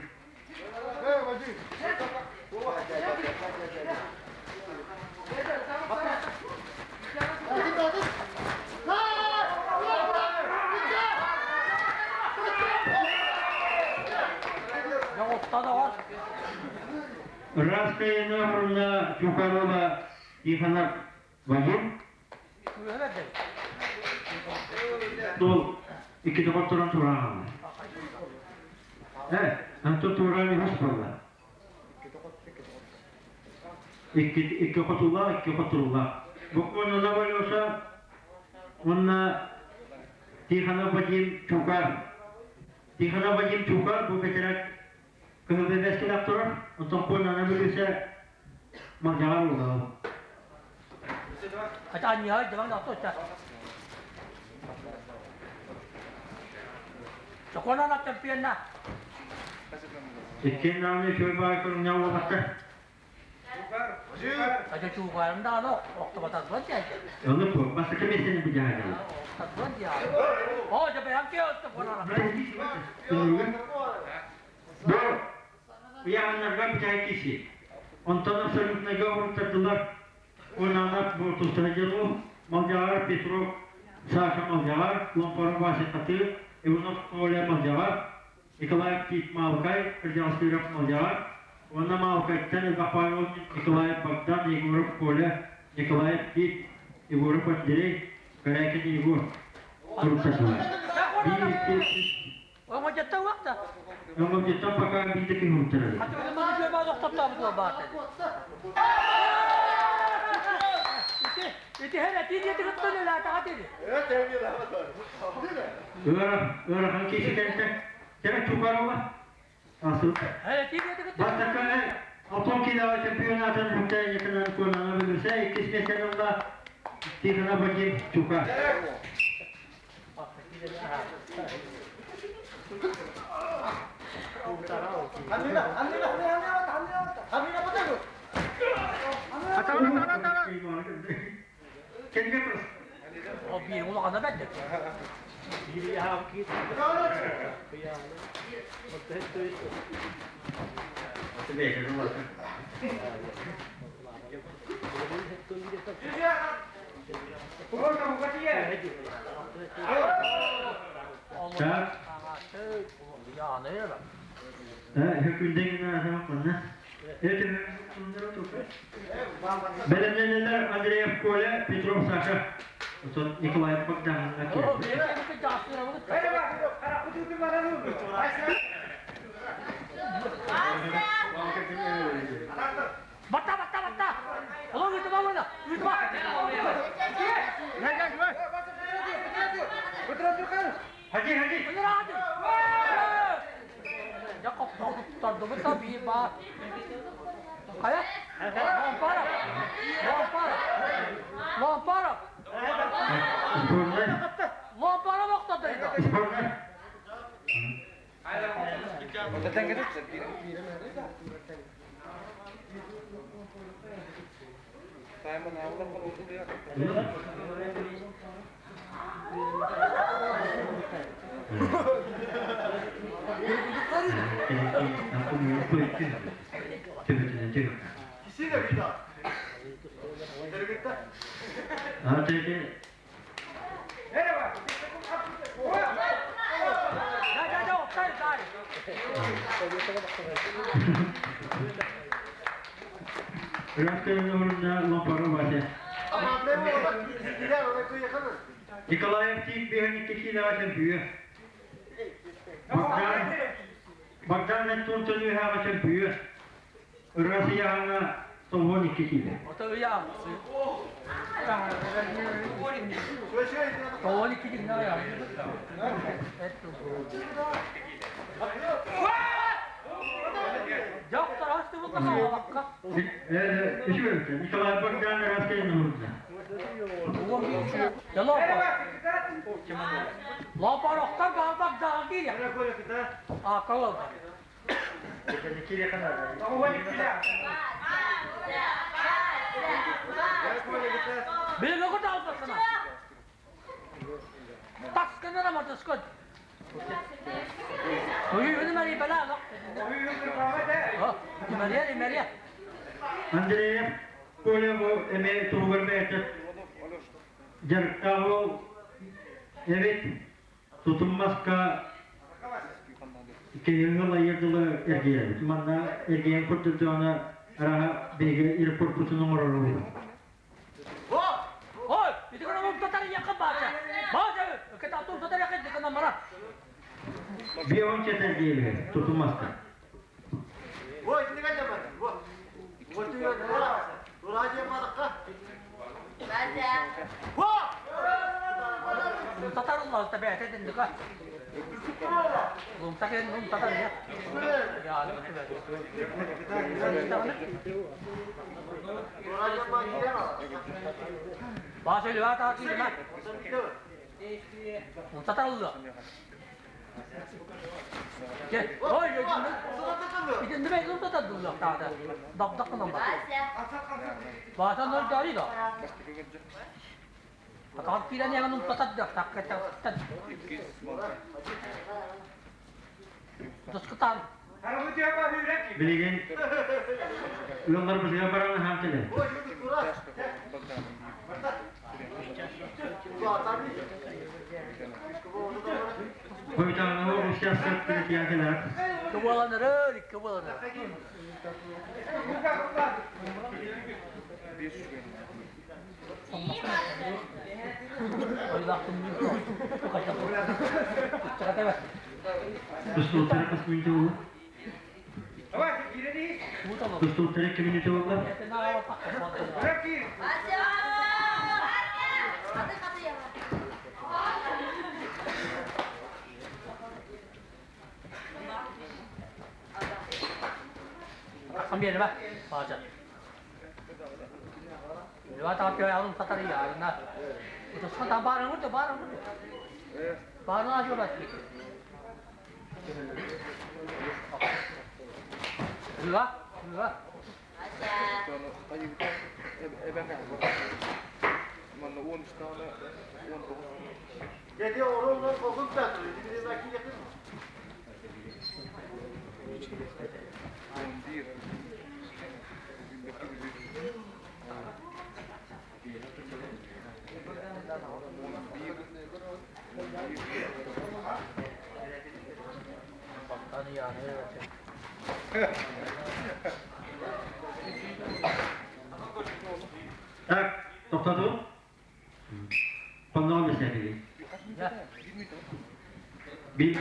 Ыраас Егоровна Чукарова Тихонов Вадим Тол икки доҕотторон тураан Э, Антон тураан үһүс буолла. Икки икки хотуллаах, икки хотуллаах. Букманова Алеша уонна Тихонов Вадим Чукар. Тихонов Вадим Чукар бу бэтэрэк Кыһыл бэбэскэлээх турар, оттон куонана бүлүүсэ малдьаҕар уолаҕа. Ата анньыһай дьабаҥ охто Чоконана чемпионна. Иккиэн даҕаны үчүгэй баҕайы көрүҥнээх уолаттар. Ата чуукаарым даҕаны охтобатарбын диэки. Ону бастакы миэстэни быдьаһа Охтобатарбын диэки. Оо, дьэ бэйэм киһи конана. Бу ыйааһыннарга бүтэһик киси. Онтон абсолютнайга уруттардылар Унанов Буртустадьанов, Малдьаҕар Петров, Саша Малдьаҕар, Ломпоров Вася Хатыев, Иванов Коля Малдьаҕар, Николаев Тит Маалыкай, Кырдьаҕастыырап Малдьаҕар уонна Маалыкайтан Элбэх Павел Николаев Богдан, Егоров Коля, Николаев Тит, Егоров Андрей, Корякин Егор туруктардылар. Биир, икки, үс, Оҥодьоттон уохта. Оҥодьоттон пока биирдэ киһи Ити һэр этии диэти кыттан өлаатаҕа дири. Ыарахан киһи кэлтэ. Кэрэ Чукарова. Асыл. Бастакы Алтон килоҕа чемпионатын бүттэ куонана бүлүсэ иккис миэстэни ылла Тихонов Вадим Чука. Так. Бэлэмнэнэллэр Андреев Коля, Петров Саша. Оттон Николаев Богдановна Батта, батта, батта! Олох ыытыма буола! Ыытыма! Хади, хади! Тардыбыт да биир баар. Хайа? Ломпаров! Ломпаров! Ломпаров! Ломпаров охтордо. Николаев Тиит биһэн киилэҕэ чөмпүйэ. Богдан Богдан Неттун төлүөһэҕэ чөмпүйэ. Ырыа сыйаһаҥа. 92 киилэ. Үчүгэй Николай Богдан Раскин урда. Лопарохтар галбак даҕа А, кого? Билгы талбасына. Таскынына матыскын. Uyuyunu mari bala. Maria Maria. Андреев Коля бу эме тугар бэйэтэ дьарыктаах эбит тутуммаска киһиҥҥэ лайыар дылы эргийэбит. Манна эргийэн курдурдаҕына араха биһиги рекордпутун оҥорорубут. Ой, ити гына умтатар якын баача. Баача, кытаату умтатар якын дикана мара. Бион четер диэби тутумаска. Ой, итини кэллэ бу. Татарылла табиат эдиндика. Лумтакен лумтатар я. Я Баша та киирмэ. Татарылла. Ой, итинди бэй лумтатардылла таата. Дабдаккынан бар. Баша нөл жари да. Атаҕар киирэн иһэн умтатардыах такка Доскутан. Билигин ыалларбытыгар баран аһаан кэлэр. Хойутааҥҥа участок тиийэн кэлэр. Кыбаланыр, кыбаланыр. Тустууттары хас мүнүүтэ буолла? Тустууттары икки мүнүүтэ буолла? Хамбиэрэ баача. Так, тоқтату. Панно бесәбиги. Bir.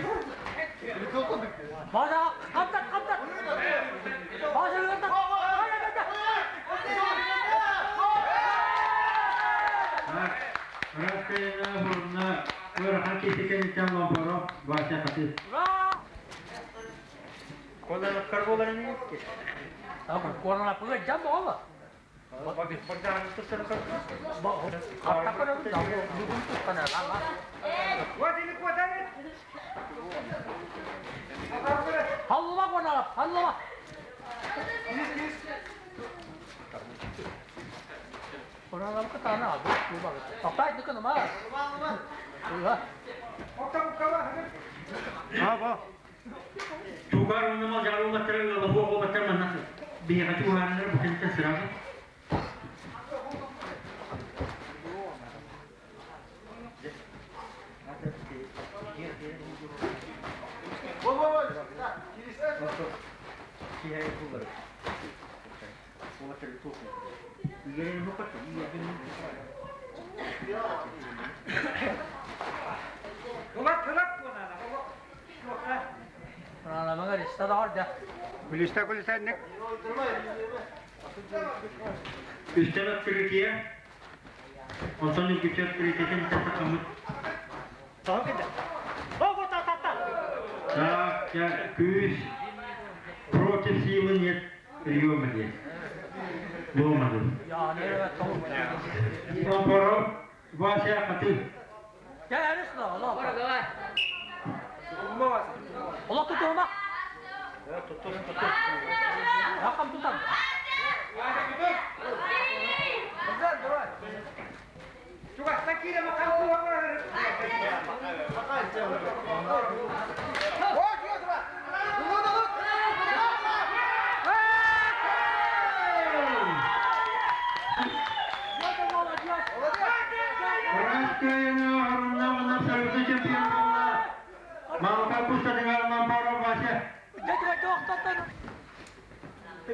База, қаптат, қаптат. База, қаптат. Растена хурна ыарахан киһи ломборо Вася хатыс. Коллар болар не Корона пыга жам бола. Халла корона, халла. Корона кытана, бу ба. Папай дыкны ма. Чугар онума жаруулаттар лохуолаттар манна биһиэхэ чугаһааннар бу кэнниттэн сразу. Күлүстэ күлүсэнник. Үстэн открытие. Онтон үргүччү открытиетин тахаммыт. Так, күүс против силы нет приема диэн. Буолмады. Опоров Вася Хаты. Олох тутума. Туту, туту. Рақам тутам.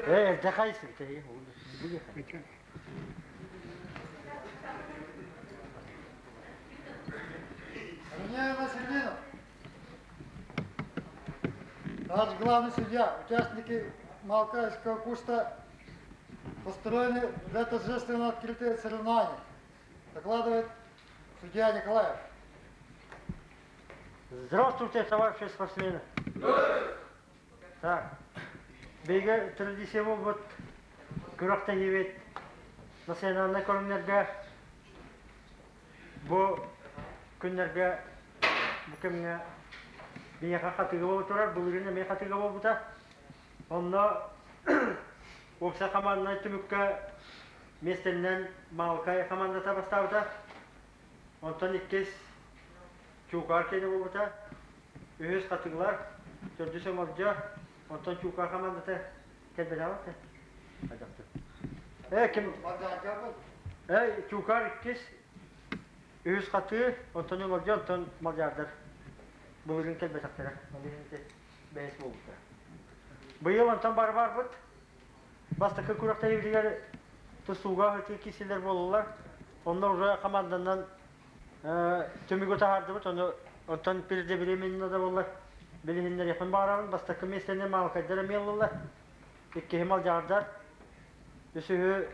Э, дахайсың, Меняем Сергеевна. Наш главный судья, участники Малкаевского курса построены для торжественно открытые соревнования. Докладывает судья Николаев. Здравствуйте, товарищи спортсмены. Так, биһиги традиция буолбут күрэхтэһиибит национальнай көрүҥнэргэ бу күннэргэ бу кэмҥэ биһиэхэ хатыыга буола турар, былырыын эмиэ хатыыга буолбута. Онно уопсай хамаанданай түмүккэ миэстэннэн Маалыкай хамаандата бастаабыта. Онтон иккис Чуукаар киэнэ буолбута. Үһүс хатыылар, төрдүс Өҥөлдьө, онтон Чуукаар хамаандата кэлбэтэҕэ Ээ ким? Ээ Чуукаар иккис, үһүс хатыы, онтон Өҥөлдьө, онтон Малдьаардар былырыын кэлбэтэхтэрэ. Ол иһин ити бэһис буолбуттара. Быйыл онтон бары барбыт. Бастакы күрэхтэһиибитигэр тустууга ытыы киирсиилэр буоллулар. Онно уже хамаанданан түмүгү таһаардыбыт, ону онтон преждевременно да буоллар билиһиннэриэхпин баҕарабын. Бастакы миэстэни маалыкайдар эмиэ ыллылар, иккиһи малдьаҕардар, үсүһү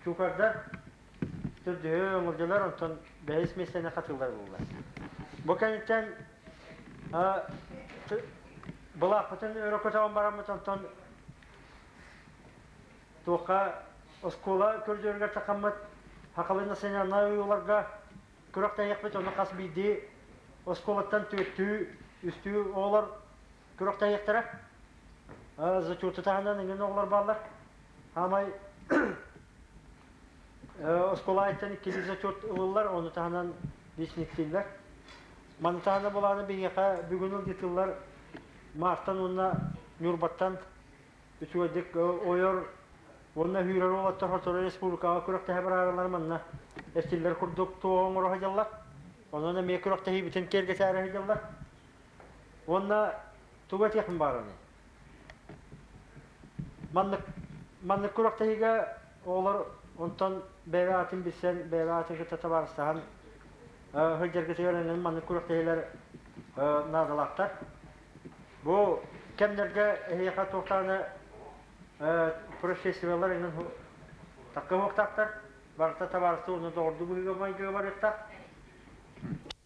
чуукардар, төрдүһү өҥөлдьөлөр, онтон бэһис миэстэни хатыылар ыллылар. Бу кэнниттэн былаахпытын өрө көтөҕөн бараммыт, онтон Туохха оскуола көрдөрөргөр тахаммыт сахалыы национальнай ойууларга күрэхтэһиэхпит, онно хас биирдии оскуолаттан түөртүү, үстүү оҕолор күрэхтэһиэхтэрэ. Зачету таһынан эҥин оҕолор бааллар. Хаамай оскуола айыттан иккилии зачет ылыллар, ону таһынан личниктииллэр. Маны таһынан булааны биһиэхэ бүгүн ылдьытыллар Маартан уонна Ньурбаттан үчүгэйдик ойор уонна үүрэр уолаттар сотору республикаҕа күрэхтэһэ барааралар манна эстиллэр курдук туох оҥоро сылдьаллар. Онон эмиэ күрэхтэһиибитин киэргэтээри сылдьаллар. Уонна тугу этиэхпин баарыный? Маннык маннык күрэхтэһиигэ оҕолор онтон бэйэ аатын билсэн, бэйэ аатын кытта табаарыстаһан сылдьаргытыгар энэн маннык күрэхтэһиилэр наадалаахтар. Бу кэмнэргэ эһиэхэ туох даҕаны профессиялар эҥин такка уһуктаахтар, барыта табаарыстыы уонна доҕордуу быһыыга майгыга барыахтаах.